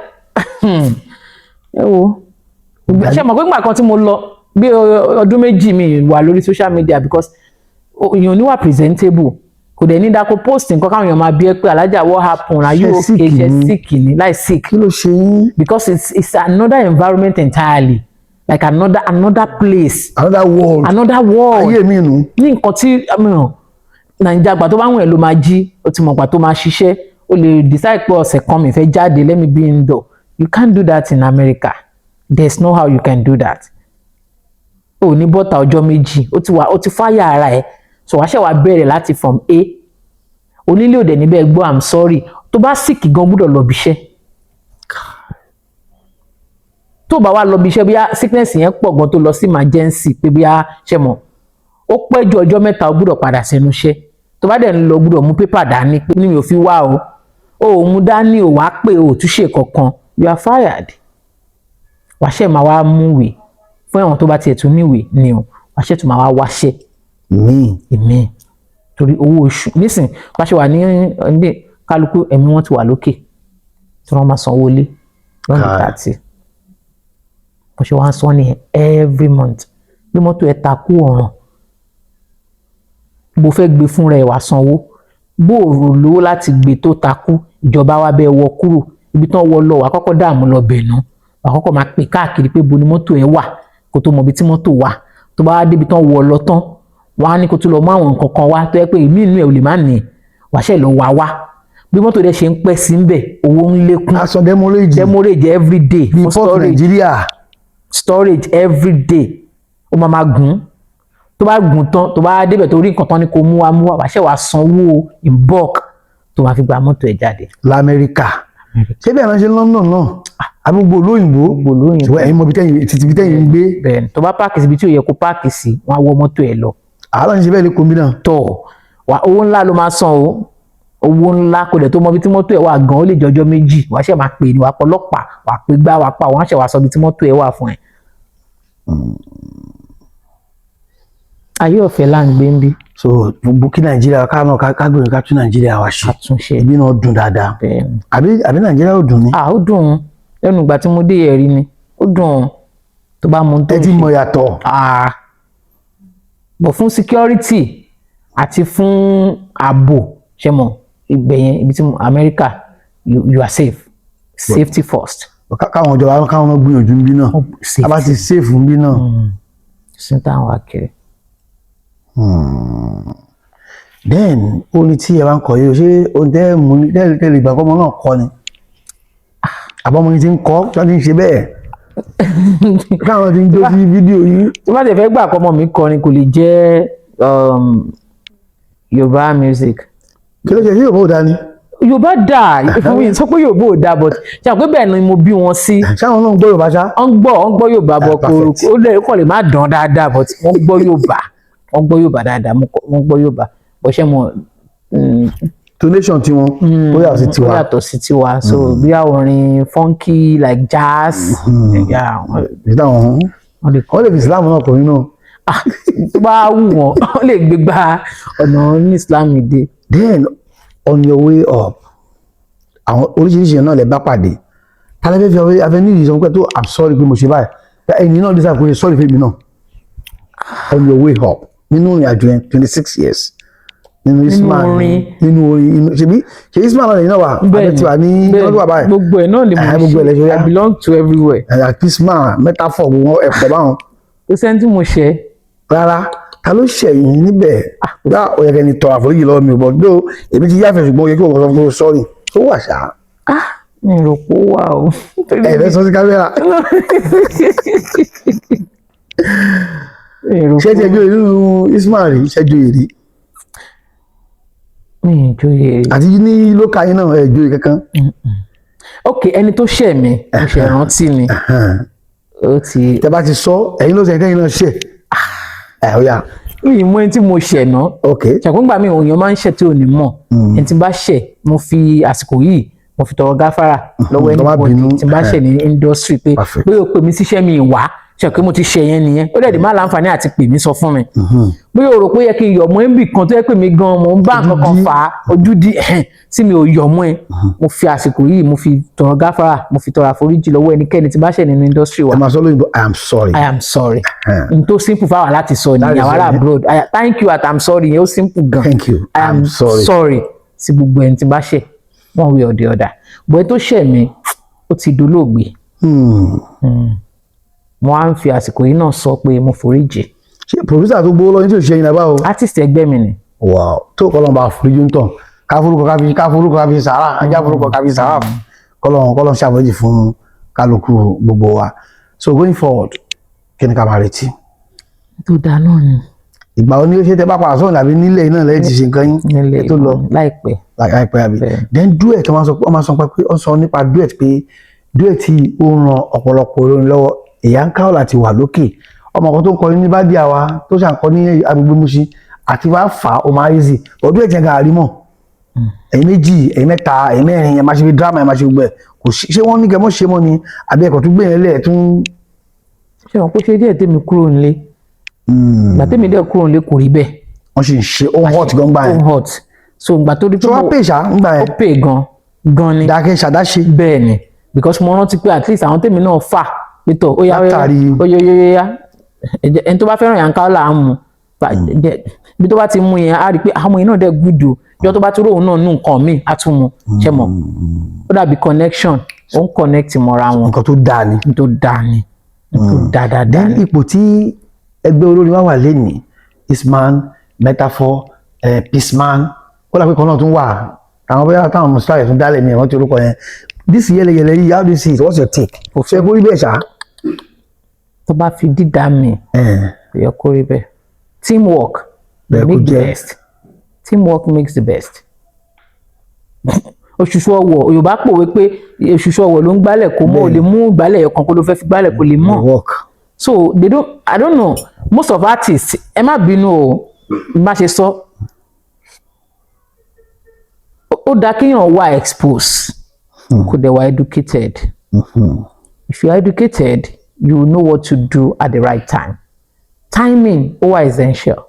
ẹ wo. Ṣé mọ̀ pé nígbà kan tí mo lọ bí ọdún 2, mi wà lórí social media because èèyàn ò ní wà presentable, kò dẹ̀ ní dáko post nǹkan káwọn èèyàn máa bí ẹ pé, "Alájà, what happen? Are you Ṣé sick okay? Ṣe ni? sick ni?" Láì sick. Kí ló ṣe yín? Because it's another environment entirely, like another place. Another world. Another world. Ayé mi nù. Ní nǹkan tí Nàìjíríà, gbà tó bá wùn ẹ́ ló máa jí, ó ti mọ̀ gbà tó máa ṣiṣẹ́, ó lè decide pé ọ̀sẹ̀ kan mi fẹ́ jáde, let me be indoor. You can't do that in America. There's no how you can do that. O ní bọ́tà ọjọ́ 2, ó ti wà, ó ti fáyà ara ẹ̀, so wàá ṣẹ̀ wá bẹ̀rẹ̀ láti from A. Onílé òde níbẹ̀ gbọ́ "I'm sorry". Tó bá sick gan, gbúdọ̀ lọ bíṣẹ́. Tó bá wá lọ bíṣẹ́, bóyá sickness yẹn pọ̀ gan, tó lọ sí emergency, pé bóyá ṣe mọ̀, ó pẹ́ ju ọjọ́ 3, ó gbúdọ̀ padà sẹ́nu iṣẹ́. Tó bá dẹ̀ ń lọ, gbúdọ̀ mú pépà dání pé ní mi ò fi wá o, o ò mú dání, o wàá pé o ò túnṣe kankan, you are fired. Wàá ṣẹ̀ máa wá múwèé fún ẹ̀wọ̀n, tó bá tiẹ̀ tún níwèé ni o, wàá ṣẹ̀ tún máa wá wáṣẹ́ Míì. Ìmíì, torí owó oṣù nísìn bá ṣe wà ní ní kálukú, ẹ̀mí wọn ti wà lókè. Tí wọ́n máa sanwó lé lọ́nà Káì. 30, bó ṣe wá ń san nìyẹn every month. Bí mọ́tò ẹ̀ takú, ọ̀ràn bó fẹ́ gbé fúnra ẹ̀ wá sanwó, bó o lówó láti gbé tó takú, ìjọba wa bẹ́ẹ̀ wọ kúrò ibi tán wọ lọ, wà kọ́kọ́ dààmú lọ bẹ̀ ná, wà kọ́kọ́ máa pè káàkiri pé bo ni mọ́tò ẹ̀ wà kó tó mọ ibi tí mọ́tò wà. Tó bá wá débi tán wọ lọ tán, wọ́n á ní kó tó lọ mú àwọn nǹkan kan wá tó yẹ pé ìmí inú ẹ̀ ò lè má ní wàá ṣẹ̀ lọ wá wá. Bí mọ́tò dẹ̀ ṣe ń pẹ́ sí ń bẹ̀, owó ń lékún. Aṣọ demurrage. Demurrage every day. Bíi Fún port storage. Nàìjíríà. Storage every day, ó máa gùn. Tó bá gùn tán, tó bá débẹ̀ tó rí nǹkan tán ní kó mú wá, mú wá, wàá ṣẹ̀ wá sanwó in bulk tó máa fi gba mọ́tò ẹ̀ jáde. Lamẹ́ríkà, ṣé bẹ́ẹ̀ máa ń ṣe London náà àbí gbogbo olóyìnbó? Gbogbo olóyìnbó. Ṣùgbọ́n ẹ̀yin mọ ibi tẹ́yìn títí ibi tẹ́yìn ń gbé. Bẹ́ẹ̀ ni, tó bá park síbi tí ò yẹ kó park sí, wọ́n á wọ́ mọ́tò ẹ̀ lọ. Àárọ̀ ń ṣe bẹ́ẹ̀ ní komi náà. Tọ̀ wà, owó ńlá ló máa san o, owó ńlá. Kò dẹ̀ tó mọ ibi tí mọ́tò ẹ̀ wà gan, ó lè jọjọ́ 2, wàá ṣẹ̀ máa pè ní, wàá pọlọ́pàá, wàá pè gbá, wàá pa, wọ́n á ṣẹ̀ wá sọ ibi tí mọ́tò ẹ̀ wà fún ẹ. Ayé ọ̀fẹ́ là ń gbé ń bí. So gbogbo kí Nàìjíríà ká náà ká gbìyànjú ká tún Nàìjíríà wa ṣe. Àtúnṣe. Ibi náà dùn dáadáa. Bẹ́ẹ̀ ni. Àbí Nàìjíríà ò dùn ni? À, ó dùn ún. Lẹ́nu ìgbà tí mo dé ẹ̀rí ni ó dùn ún tó bá mú un tó Ẹ ń ti ṣe. mọ̀ yàtọ̀. Ah, but fún security àti fún ààbò, ṣe mọ̀ ìgbẹ̀yẹn ibi tí America, you are safe, safety first. Káwọn ìjọba káwọn náà gbìyànjú ń bí náà, a bá ti safe ń bí náà. Sí táwọn akiri. Then orin tí ẹ bá ń kọ yìí, ṣé ohun tẹ́ mú ní tẹ́ lè gbà kọ́mọ náà kọ ni, àbọ̀mọ yìí ti ń kọ́ tí wọ́n ti ń ṣe bẹ́ẹ̀, káwọn ti ń jó sí fídíò yìí? Tí wọ́n ti fẹ́ gbà kọ́ ọmọ mi kọrin, kò lè jẹ́ Yorùbá music. Kí ló ṣe sí Yorùbá ò dání? Yorùbá dà fún mi, sọ pé Yorùbá ò dà, but ṣe àwọn pé bẹ́ẹ̀ ni mo bí wọn sí. Ṣáwọn náà ń gbọ́ Yorùbá ṣá? Wọ́n gbọ́ Yorùbá bọ̀. Ah, Kò perfect. ó lè kọ́ lè má dán dáadáa, but wọ́n gbọ́ Yorùbá, wọ́n gbọ́ Yorùbá dáadáa. Wọ́n gbọ́ Yorùbá bó ṣe mọ̀. Tonation tiwọn ó yàtọ̀ sí tiwa. Ó yàtọ̀ sí tiwa, so bí àwọn orin funky like jazz, yeah, Ìdá wọn wọ́n lè kọ́. Wọ́n lè fi Islam náà kọrin náà. Ah, tó bá wù wọ́n, wọ́n lè gbé gba ọ̀nà ní Islam dé. Then on your way up, àwọn oríṣiríṣi náà lè bá pàdé. Tálẹ́ fẹ́ fi afẹ́ ní ìsọ̀rọ̀ pé tó, "I'm sorry pé mo ṣe báyìí," ẹni náà dísà kò ṣe sorry fún mi náà on your way up nínú ìrìn àjò yẹn, 26 years nínú Isman? Orin. Nínú orin inú ṣebí ṣe Isman náà lẹ́yìn náà wà àbẹ tí wà ní Bẹ́ẹ̀ni, lọ́dún wà báyìí. Gbogbo ẹ̀ náà lè Ẹ̀hẹ́, mo gbogbo ẹ̀ lẹ ṣe, ṣe. yá. I belong to everywhere. Ẹ̀yà Isman metaphor, gbogbo ẹ̀pọ̀ báwọn. Kò sẹ́ni tí mo ṣe. Rárá, ta ló ṣẹ̀yìn níbẹ̀ bá ó yẹ kẹ́ni tọrọ àforíjì lọ́wọ́ mi ò bọ̀ dó, èmi ti yáfẹ́, ṣùgbọ́n ó yẹ kí wọ́n sọ fún mi sorry tó wà ṣá. Ah, mi ò rò pé ó wà o. Ẹ fẹ́ sọ sí kámẹ́rà. Mi ò rò Ṣé pé ti ẹjọ́ nínú Isman rí ṣẹ́jọ́ èrè? Mi ò joyè rí. Àti ní lóka yín náà, ẹ joyè kankan? Ok, ẹni tó ṣẹ̀ mi, mo ṣe rántí ni, ó ti Tẹ bá ti sọ, ẹ̀yin ló sẹ́yìn tẹ́yìn náà ṣẹ̀ ẹ̀ ó yá. Mi ì mú ẹni tí mo ṣẹ̀ ná. Ṣàkóńgbà mi, òyìn máa ń ṣẹ̀ tí ò ní mọ̀. Ẹni tí bá ṣẹ̀, mo fi àsìkò yìí, mo fi tọrọ gáfárà lọ́wọ́ Kó má anybody bínú. tí bá ṣẹ̀ ní industry pé pé o pè mí síṣẹ́, mi wá ṣe pé mo ti ṣe yẹn nìyẹn, ó dẹ̀ dì má láǹfààní àti pè mí sọ fún mi bóyá o rò pé ó yẹ kí n yọ̀ mọ́ ẹ́ níbì kan tó yẹ pé mi gan mo ń bá nǹkan kan fà á ojú di ẹ̀hẹ́n tí mi ò yọ̀ mọ́ ẹ. Mo fi àsìkò yìí, mo fi tọrọ gáfárà, mo fi tọrọ àforíjì lọ́wọ́ ẹnikẹ́ni tí bá ṣẹ̀ nínú industry wa. Ẹ máa sọ lóyìnbó, "I am sorry." I am sorry. N tó simple fáwọn láti sọ Láti nìyẹn, àwọn sọ ará nìyẹn. abroad. Thank you at I'm sorry yẹn, ó simple gan. Thank you. I am I'm sorry. sorry sí gbogbo ẹni tí bá ṣẹ̀ one way or the other, but ẹni tó ṣẹ̀ mí, ó ti dolóògbé. Mo á ń fi àsìkò yìí náà sọ pé mo foríjì. Ṣé producer tó gbowó lọ́yìn tí ò ṣe yín lábá o? Artist ẹgbẹ́ mi ni. Wow, tó kọ́lọ́n bá foríjì ń tàn, káforúkọ káfi káforúkọ káfi sàrà ajá forúkọ káfi sàrà, kọ́lọ́n ṣàforíjì fún kálukú gbogbo wa. So going forward, kí ni ká máa retí? Tó dáa náà ni. Ìgbà wo ni ó ṣe tẹ bá padà sọ̀rọ̀ àbí nílẹ̀ náà lẹ́yìn tí ṣe nǹkan yín? Nílé. Ẹ tó lọ. Láìpẹ́. Láìpẹ́ àbí? Bẹ́ẹ̀. Then duet, wọ́n máa sọ pé wọ́n sọ nípa duet pé duet yìí ó ran ọ̀pọ̀lọpọ̀ olórin lọ́wọ́. Ìyá ń káwọ́ láti wà lókè, ọmọ kan tó ń kọrin ní bádìí àwa tó ṣàǹkọ ní agbègbè Mushin àti wàá fà á, ó máa easy, but duet yẹn gan àrímọ̀, ẹ̀yin méjì, ẹ̀yin mẹ́ta, ẹ̀yin mẹ́rin, ẹ̀ máa ṣe fi drama, ẹ̀ máa ṣe gbogbo ẹ̀. Kò sí ṣé wọ́n ní kẹ́ mọ́ ṣe mọ́ ni àbí ẹ̀kọ́ tó gbé yẹn lẹ̀ tún? Ṣé wọn kó ṣe díẹ̀ tèmi kúrò nílé? Ìgbà tèmi dẹ̀ kúrò nílé, kò rí bẹ́ẹ̀. Wọ́n sì ń ṣe, ó hot gan gbà Ó yẹn. hot, so ìgbà tó di Tí wọ́n pè ṣá ńgbà ó yẹn? pè gan. Gan ni. Dákẹ́ ṣàdáṣe. Bẹ́ẹ̀ ni, because mo rántí pé at least àwọn tèmi náà fà pé tọ̀, ó yá, ó yá, Látàrí- ó yá, ó yá, ó yá. Ẹni tó bá fẹ́ràn Yankaola á mú. Ibi tó bá ti mú yẹn, á rí i pé àwọn yẹn náà dẹ̀ good o. Ìjọ tó bá tún róun náà nú nǹkan míì, á tún mu. Ṣe mọ̀, ó dàbí connection, ó ń connect mọ́ra wọn. Nǹkan tó dáa ni. N tó dáa ni, n tó dáa dáadáa Then ni. ipò tí ẹgbẹ́ olórin wa wà lénìí, Isman, Metaphor, Peaceman, ó dàbí kan náà tún wà, àwọn bóyá táwọn mùsùlùmí tún dálẹ̀ ní ìrántí orúkọ yẹn. This yẹlẹyẹlẹ yìí, how do you see it? What's your take? Ṣe kó rí bẹ́ẹ̀ ṣá? Tó bá fi dídá mi, kò yẹ kó rí bẹ́ẹ̀. Teamwork Bẹ́ẹ̀ kó make the jẹ́. best. Teamwork makes the best. Òṣùṣù ọwọ̀, Yorùbá pòwe pé òṣùṣù ọwọ̀ ló ń gbálẹ̀ kó mọ́. Ò lè mú gbálẹ̀ ọ̀kan kó ló fẹ́ fi gbálẹ̀, kó lè mọ̀. Work. So they don't, I don't know, most of artists, ẹ má bínú o, má ṣe sọ, ó dáa kéèyàn wà expose, kó dẹ̀ wà educated. If you are educated, you will know what to do at the right time. Timing ó wà essential.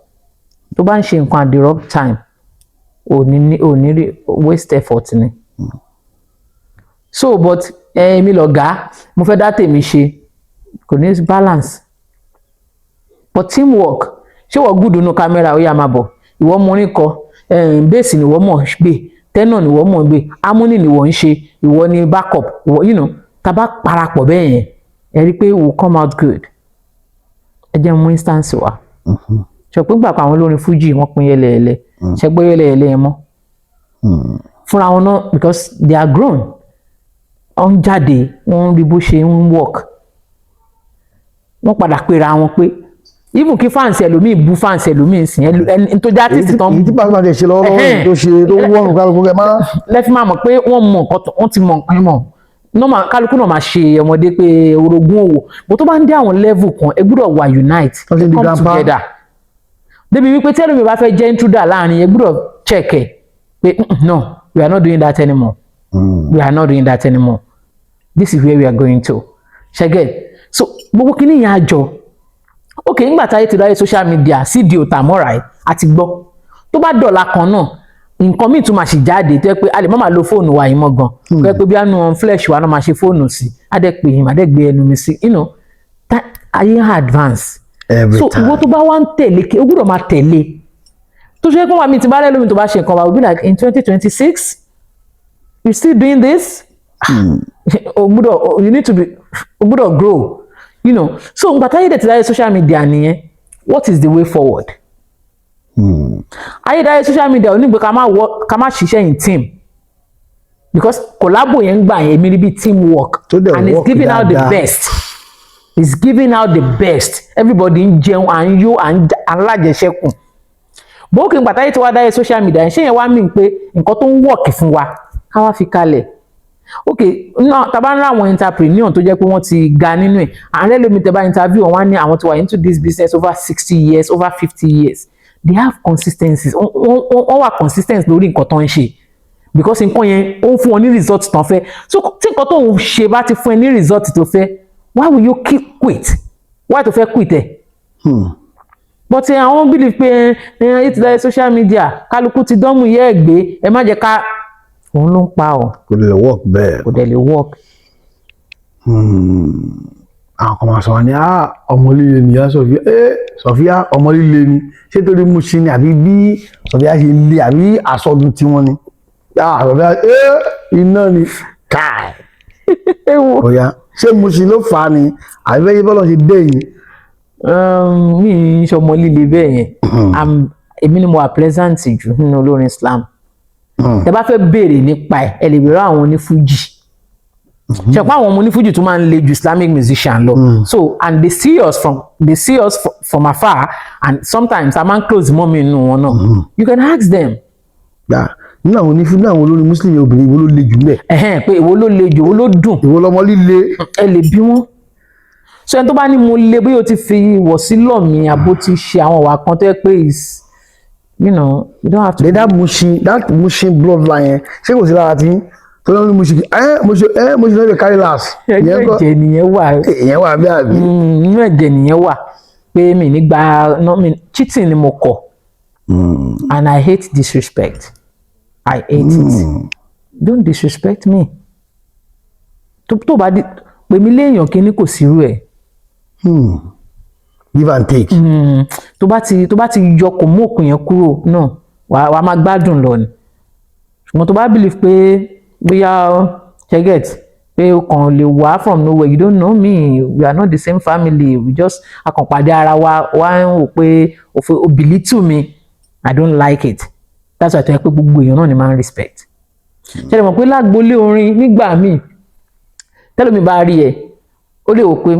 Tó bá ń ṣe nǹkan at the wrong time, ò ní rí, waste effort ni. So but èmi lọ̀gá, mo fẹ́ dá tèmi ṣe, kò ní balance. But teamwork, ṣé wọ́n good nínú kámẹ́rà? Ó yá, máa bọ̀. Ìwọ mọ orin kọ, bass ni ìwọ mọ̀ gbé, tenor ni ìwọ mọ̀ gbé, harmony ni ìwọ ń ṣe, ìwọ ni backup, ìwọ, tá a bá parapọ̀ bẹ́ẹ̀ yẹn, ẹ rí i pé it will come out good. Ẹ jẹ́ n mú instance wá. Ṣe pé gbà pa àwọn olórin Fuji, wọ́n pín yẹlẹyẹlẹ. Ṣe gbọ́ yẹlẹyẹlẹ yẹn mọ́ fúnra wọn náà, because they are grown, wọ́n ń jáde, wọ́n ń rí bó ṣe ń work. Wọ́n padà pera wọn pé even kí fans ẹlòmíì bú fans ẹlòmíì sìn, ẹni tó jẹ́ artist tán. Èyí tí Pasuma ti ṣe lọ́wọ́lọ́wọ́ yìí, tó ṣe tó wọ́n kálukú kẹ́ máa. Lẹ́fí máa mọ̀ pé wọ́n mọ̀ nǹkan wọ́n ti mọ̀ nǹkan mọ̀. Normal, kálukú náà máa ṣe ọmọdé pé orogún òwò bó tó bá ń dé àwọn level kan, ẹ gbúdọ̀ wà unite. Wọ́n ti di Come grandpa. together débi wípé tí ẹlòmíì bá fẹ́ jẹ́ intruder láàrin, ẹ gbúdọ̀ check ẹ pé, No, we are not doing that anymore. We are not doing that anymore. This is where we are going to." Ṣé get? So gbogbo kíní yẹn àjọ, ok, nígbà táyé ti ráyè social media, CD ò tà mọ́ra ẹ̀ àti gbọ́. Tó bá dọ̀la kan náà, nǹkan míì tún máa ṣì jáde tó yẹ pé a lè má máa lo fóònù wa yìí mọ́ gan, tó yẹ pé bí àánú flash wa náà máa ṣe fóònù sí, á dẹ̀ pè yín, á dẹ̀ gbé ẹnu mi sí, ayé ń advance. Every So time. ìwọ tó bá wá ń tẹ̀lé, o gbọ́dọ̀ máa tẹ̀lé. Tó ṣe pé wà mí ti bá rẹ́ lómi tó bá ṣe nǹkan wa, will be like, in 2026 you still doing this? O gbọ́dọ̀, you need to be, o gbọ́dọ̀ grow. So ngbà táyé dẹ̀ ti láyé social media nìyẹn, what is the way forward? Ayédáyé social media onígbé ká má ṣiṣẹ́ in team, because collabo yẹn ń gbà yẹn, èmi rí bí team work. Tó dẹ̀ And it's work giving out the dáadáa. best. It's giving out the best. Everybody ń jẹun, à ń yó, à ń lájẹṣẹ́kù. Bókè ngbà táyé tí wàá dáyé social media yẹn, ṣé yẹn wá mí pé nǹkan tó ń work fún wa, ká wá fi kalẹ̀? Ok, náà tá bá ń rá àwọn entrepreneur tó jẹ́ pé wọ́n ti ga nínú ẹ̀, àárẹ̀ lómi, tẹ́ bá interview wọn, wá ní àwọn tó wà into this business over 60 years, over 50 years, they have consistencies. Wọ́n wà consistent lórí nǹkan tó ń ṣe, because nǹkan yẹn ó ń fún wọn ní result tán fẹ́. So tí nǹkan tó ń ṣe bá ti fún ẹ ní result tó fẹ́, why will you keep quit? Why tó fẹ́ quit ẹ̀? But àwọn believe pé ẹ ẹ ti dáyé social media, kálukú ti dánmù yẹ́ ẹ̀ gbé, ẹ má jẹ́ ká òun ló ń pa ọ́. Kò lè work bẹ́ẹ̀. Kò dẹ̀ lè work. Àwọn kan máa sọ wọn ní, ah, ọmọ líle ni ìyá Sọfíà. Ẹ Sọfíà ọmọ líle ni, ṣé torí Mushin ni, àbí bí Sọfíà ṣe le, àbí àsọdùn tiwọn ni? Ah, Sọfíà, ẹ iná ni káì. Ewo. Ọ̀ya, ṣé Mushin ló fà á ni, àbí bẹ́ẹ̀ bọ́lá ṣe dé yìí? Mi ì ṣọmọ líle bẹ́ẹ̀ yẹn. Èmi ni mo wà pleasant jù nínú olórin Islam. Tẹ bá fẹ́ béèrè nípa ẹ̀, ẹ lè béèrè àwọn onífújì. Ṣe pé àwọn ọmọ onífújì tún máa ń le ju Islamic musician lọ. So and they see us from afar, and sometimes a máa ń close mọ́ mi nínú wọn náà. You can ask them. Gbà nínú àwọn onífún, nínú àwọn olórin Muslim obìnrin, ìwọ ló le jù mẹ́? Ẹ̀hẹ́n, pé èwo ló le jù, èwo ló dùn? Ìwọ lọmọ líle. Ẹ lè bí wọn. So ẹni tó bá ní mo le, bóyá o ti fi wọ̀ sí lọ̀ mí, àbó ti ṣe àwọn ìwà kan tó yẹ pé is, you don't have to. Then that Mushin bloodline yẹn, ṣé kò sí lára tí tó lọ́nà Mushin? Ẹ Mushin, ẹ Mushin lọ́dẹ̀ carry last. Ẹnu Ìyẹn kọ́. Ẹ̀jẹ̀ nìyẹn wà. Ìyẹn wà bí àbí? Inú ẹ̀jẹ̀ nìyẹn wà pé mi ní gba no, mi cheating ni mo kọ̀, and I hate disrespect. I hate it. Don't disrespect me. Tó bá di pè mí léèyàn kíní, kò sírú ẹ̀. Give and take. Tó bá ti yọ kò mú òkun yẹn kúrò náà, wàá máa gbádùn lọ ni. Ṣùgbọ́n tó bá believe pé bóyá ṣe get pé o kàn lè wá from nowhere, you don't know me, we are not the same family, we just a kàn pàdé ara wa, wá ń wò pé òfin o belittle me, I don't like it. That's why tó yẹ pé gbogbo èèyàn náà ni máa ń respect. Ṣe lè mọ̀ pé lágbolé orin, nígbà míì tẹ́lómi bá rí ẹ, ó lè wò pé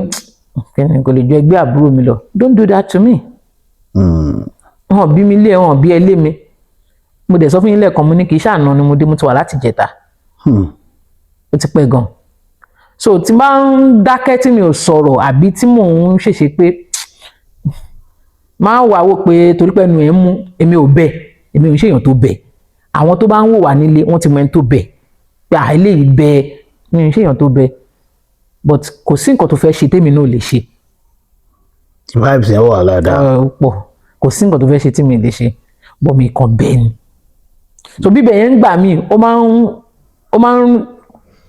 kí ni kò lè ju ẹgbẹ́ àbúrò mi lọ. Don't do that to me. Wọn bí mi lé, wọn bí ẹ lé mi. Mo dẹ̀ sọ fún yín lẹ́ẹ̀kan, mo ní kì í ṣàná ni mo dé, mo ti wà láti jẹta. Ó ti pẹ́ gan. So tí n bá ń dákẹ́, tí mi ò sọ̀rọ̀, àbí tí mò ń ṣèṣe pé máa ń wà wò pé torí pé ẹnu ẹ̀ ń mú, èmi ò bẹ̀, èmi ò ń ṣèyàn tó bẹ̀. Àwọn tó bá ń wò wá nílé, wọ́n ti mọ ẹni tó bẹ̀ pé à eléyìí bẹ. Mi ò ń ṣèyàn tó bẹ̀, but kò sí nǹkan tó fẹ́ ṣe tèmi náà ò lè ṣe. Vibes yẹn wà dáadáa. Ó pọ̀. Kò sí nǹkan tó fẹ́ ṣe tí mi lè ṣe, but mi kàn bẹ́ẹ̀ ni. So bíbẹ̀ yẹn ń gbà mí, ó máa ń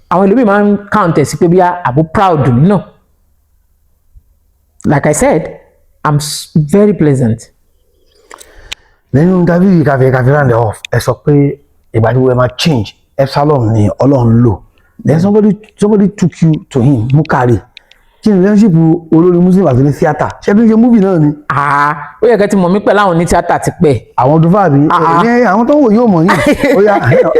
àwọn ẹlòmíì máa ń count ẹ̀ sí pé bí àbò proud mi náà. Like I said, I'm very pleasant. Nínú interview káfí round off, ẹ sọ pé ìgbà tí wọ́n máa change, Epsilon ni Ọlọ́run lò. Then somebody took you to him, Mukari. Kí ni relationship olórin Muslim àti ní theatre? Ṣé bí n ṣe movie náà ni? Ah, ó yẹ kẹ́ ti mọ̀ mí pẹ̀lú àwọn ní tíátà ti pẹ́. Àwọn tó fà bí Ah. ní àwọn tó ń wò yóò mọ̀ yín. Ó yá,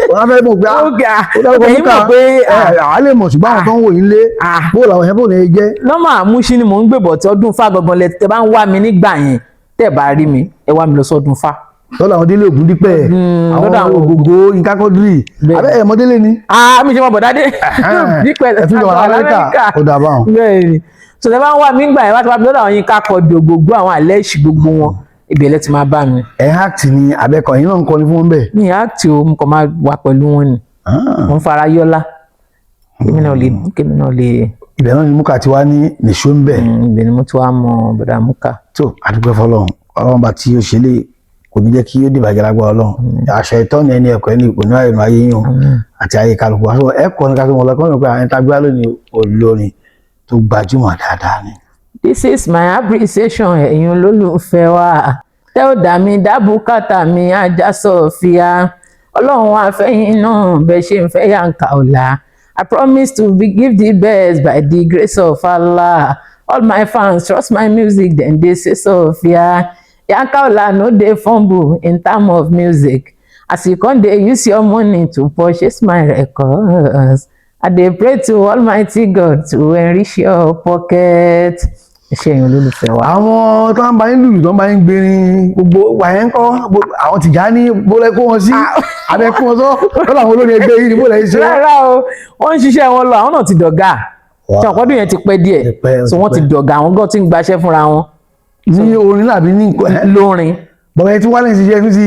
wọ́n á fẹ́ mọ̀ pé ah, Ok, ah, ó dárúkọ ẹ̀yin Muka. mọ̀ pé, ah. Ẹ à lè mọ̀, ṣùgbọ́n àwọn tó ń wò yín lé, Ah. bó làwọn yẹn bó lè jẹ́? Nọ́mà Mushin ni mò ń gbé bọ̀ tí ọdún fá gangan lẹ tẹ bá ń wá mi nígbà yẹn, tẹ́ bá rí mi, ẹ wá mi lọ sọ́dún fá. Lọ́dọ̀ àwọn Délé Ògúndípẹ̀, lọ́dọ̀ àwọn àwọn Ògògó, Yínká Quadri. Bẹ́ẹ̀. Abẹ́ ẹ̀ mọ́délé ni. Ah, mi ṣe mọ bọ̀dá dé. Dípẹ́. Ẹ tún jọ wà l'Amẹ́ríkà. Ó dà báwọn. Bẹ́ẹ̀ ni. So tẹ bá ń wá mi gbà yẹn, bá ti wá mi lọ́dọ̀ àwọn Yínká Quadri, gbogbo àwọn àlẹ́ ìṣì, gbogbo wọn, ibẹ̀ lẹ ti máa bá mi. Ẹ̀ act ni abẹ́kọ̀ yín náà ń kọrin fún wọn bẹ́ẹ̀? Mi act o, mo kàn máa wà pẹ̀lú wọn ni. Mo ń fara yọ́lá, kémi náà lè. Ibẹ̀ náà ni Muka ti wá ní nìṣó ń bẹ̀. Ibẹ̀ ni mo ti wá mọ bọ̀dá Muka. Tó àdúgbò fọlọ́run, Ọlọ́run bá tí ó ṣe lè kò ní jẹ́ kí ó dìbàjẹ́ lágbára Ọlọ́run. Àṣà ìtọ́ni ẹni ẹ̀kọ́ ẹni kò ní wáyé nù ayé yín o àti ayé kálukú wa. So ẹ̀kọ́ ní ká tó mọ̀ lọ́kọ́ nípa àwọn ìtagbá lónìí, olórin tó gbajúmọ̀ dáadáa ni. This is my appreciation, ẹ̀yin olólùfẹ́ wa tẹ́ ò dá mi dábùkátà mi, ajá Sọfíà. Ọlọ́run àfẹ́yìn náà bẹ́ẹ̀ ṣe ń fẹ́ Yanka Ọ̀la. I promise to be give the best by the grace of Allah. All my fans trust my music, dem dey say Sofia Yanka Ọ̀la no dey fumble in term of music. As you come dey use your money to purchase my records, I dey pray to Almighty God to enrich your pocket. Ẹ ṣé, ẹ̀yin olólùfẹ́ wa. Àwọn tó ń bá yín lùlù, tó ń bá yín gbérin, gbogbo wà yẹn ń kọ́? Àwọn Tìjání, bólẹ́ kó wọn sí abẹ́ kó wọn sọ lọ́dọ̀ àwọn olórin ẹgbẹ́ yìí ni, bólẹ́ ṣe? Rárá o, wọ́n ń ṣiṣẹ́ wọn lọ. Àwọn náà ti dọ̀gá. Tí ọ̀pọ̀dún yẹn ti pẹ́ díẹ̀. Ti pẹ́, ó so ti wọ́n ti pẹ́. dọ̀gá. Àwọn gan ti ń gbaṣẹ́ fúnra wọn. Ní orin làbí ní nǹkan ẹ̀? Lórin. Bàbá yẹn tí wálé ń ṣiṣẹ́ tún ti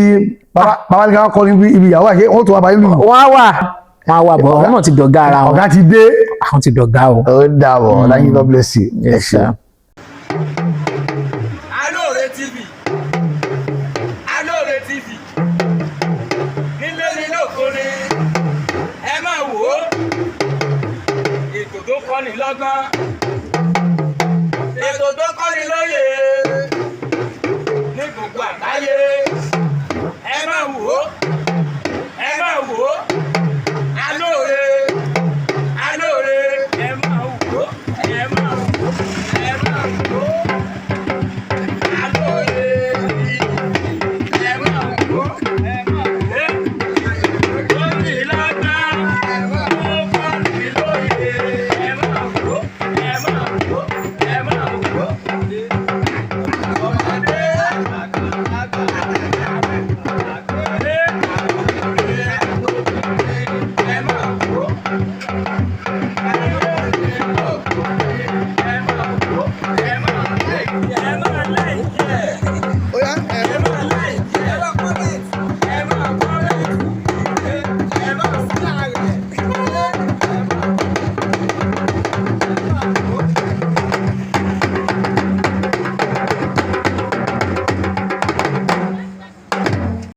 bàbá ní ká kọ́ ní ibi ìyàwó àṣẹ wọ́n tó wà bá yín lùlù. Wọ́n á wà bọ̀, àwọn náà ti dọ̀gá ara wọn. Ọ̀gá ti dé. Àwọn ti dọ̀gá o. Ó dàbọ̀. Thank you, God bless you. Ẹ Yes, ṣé. sir.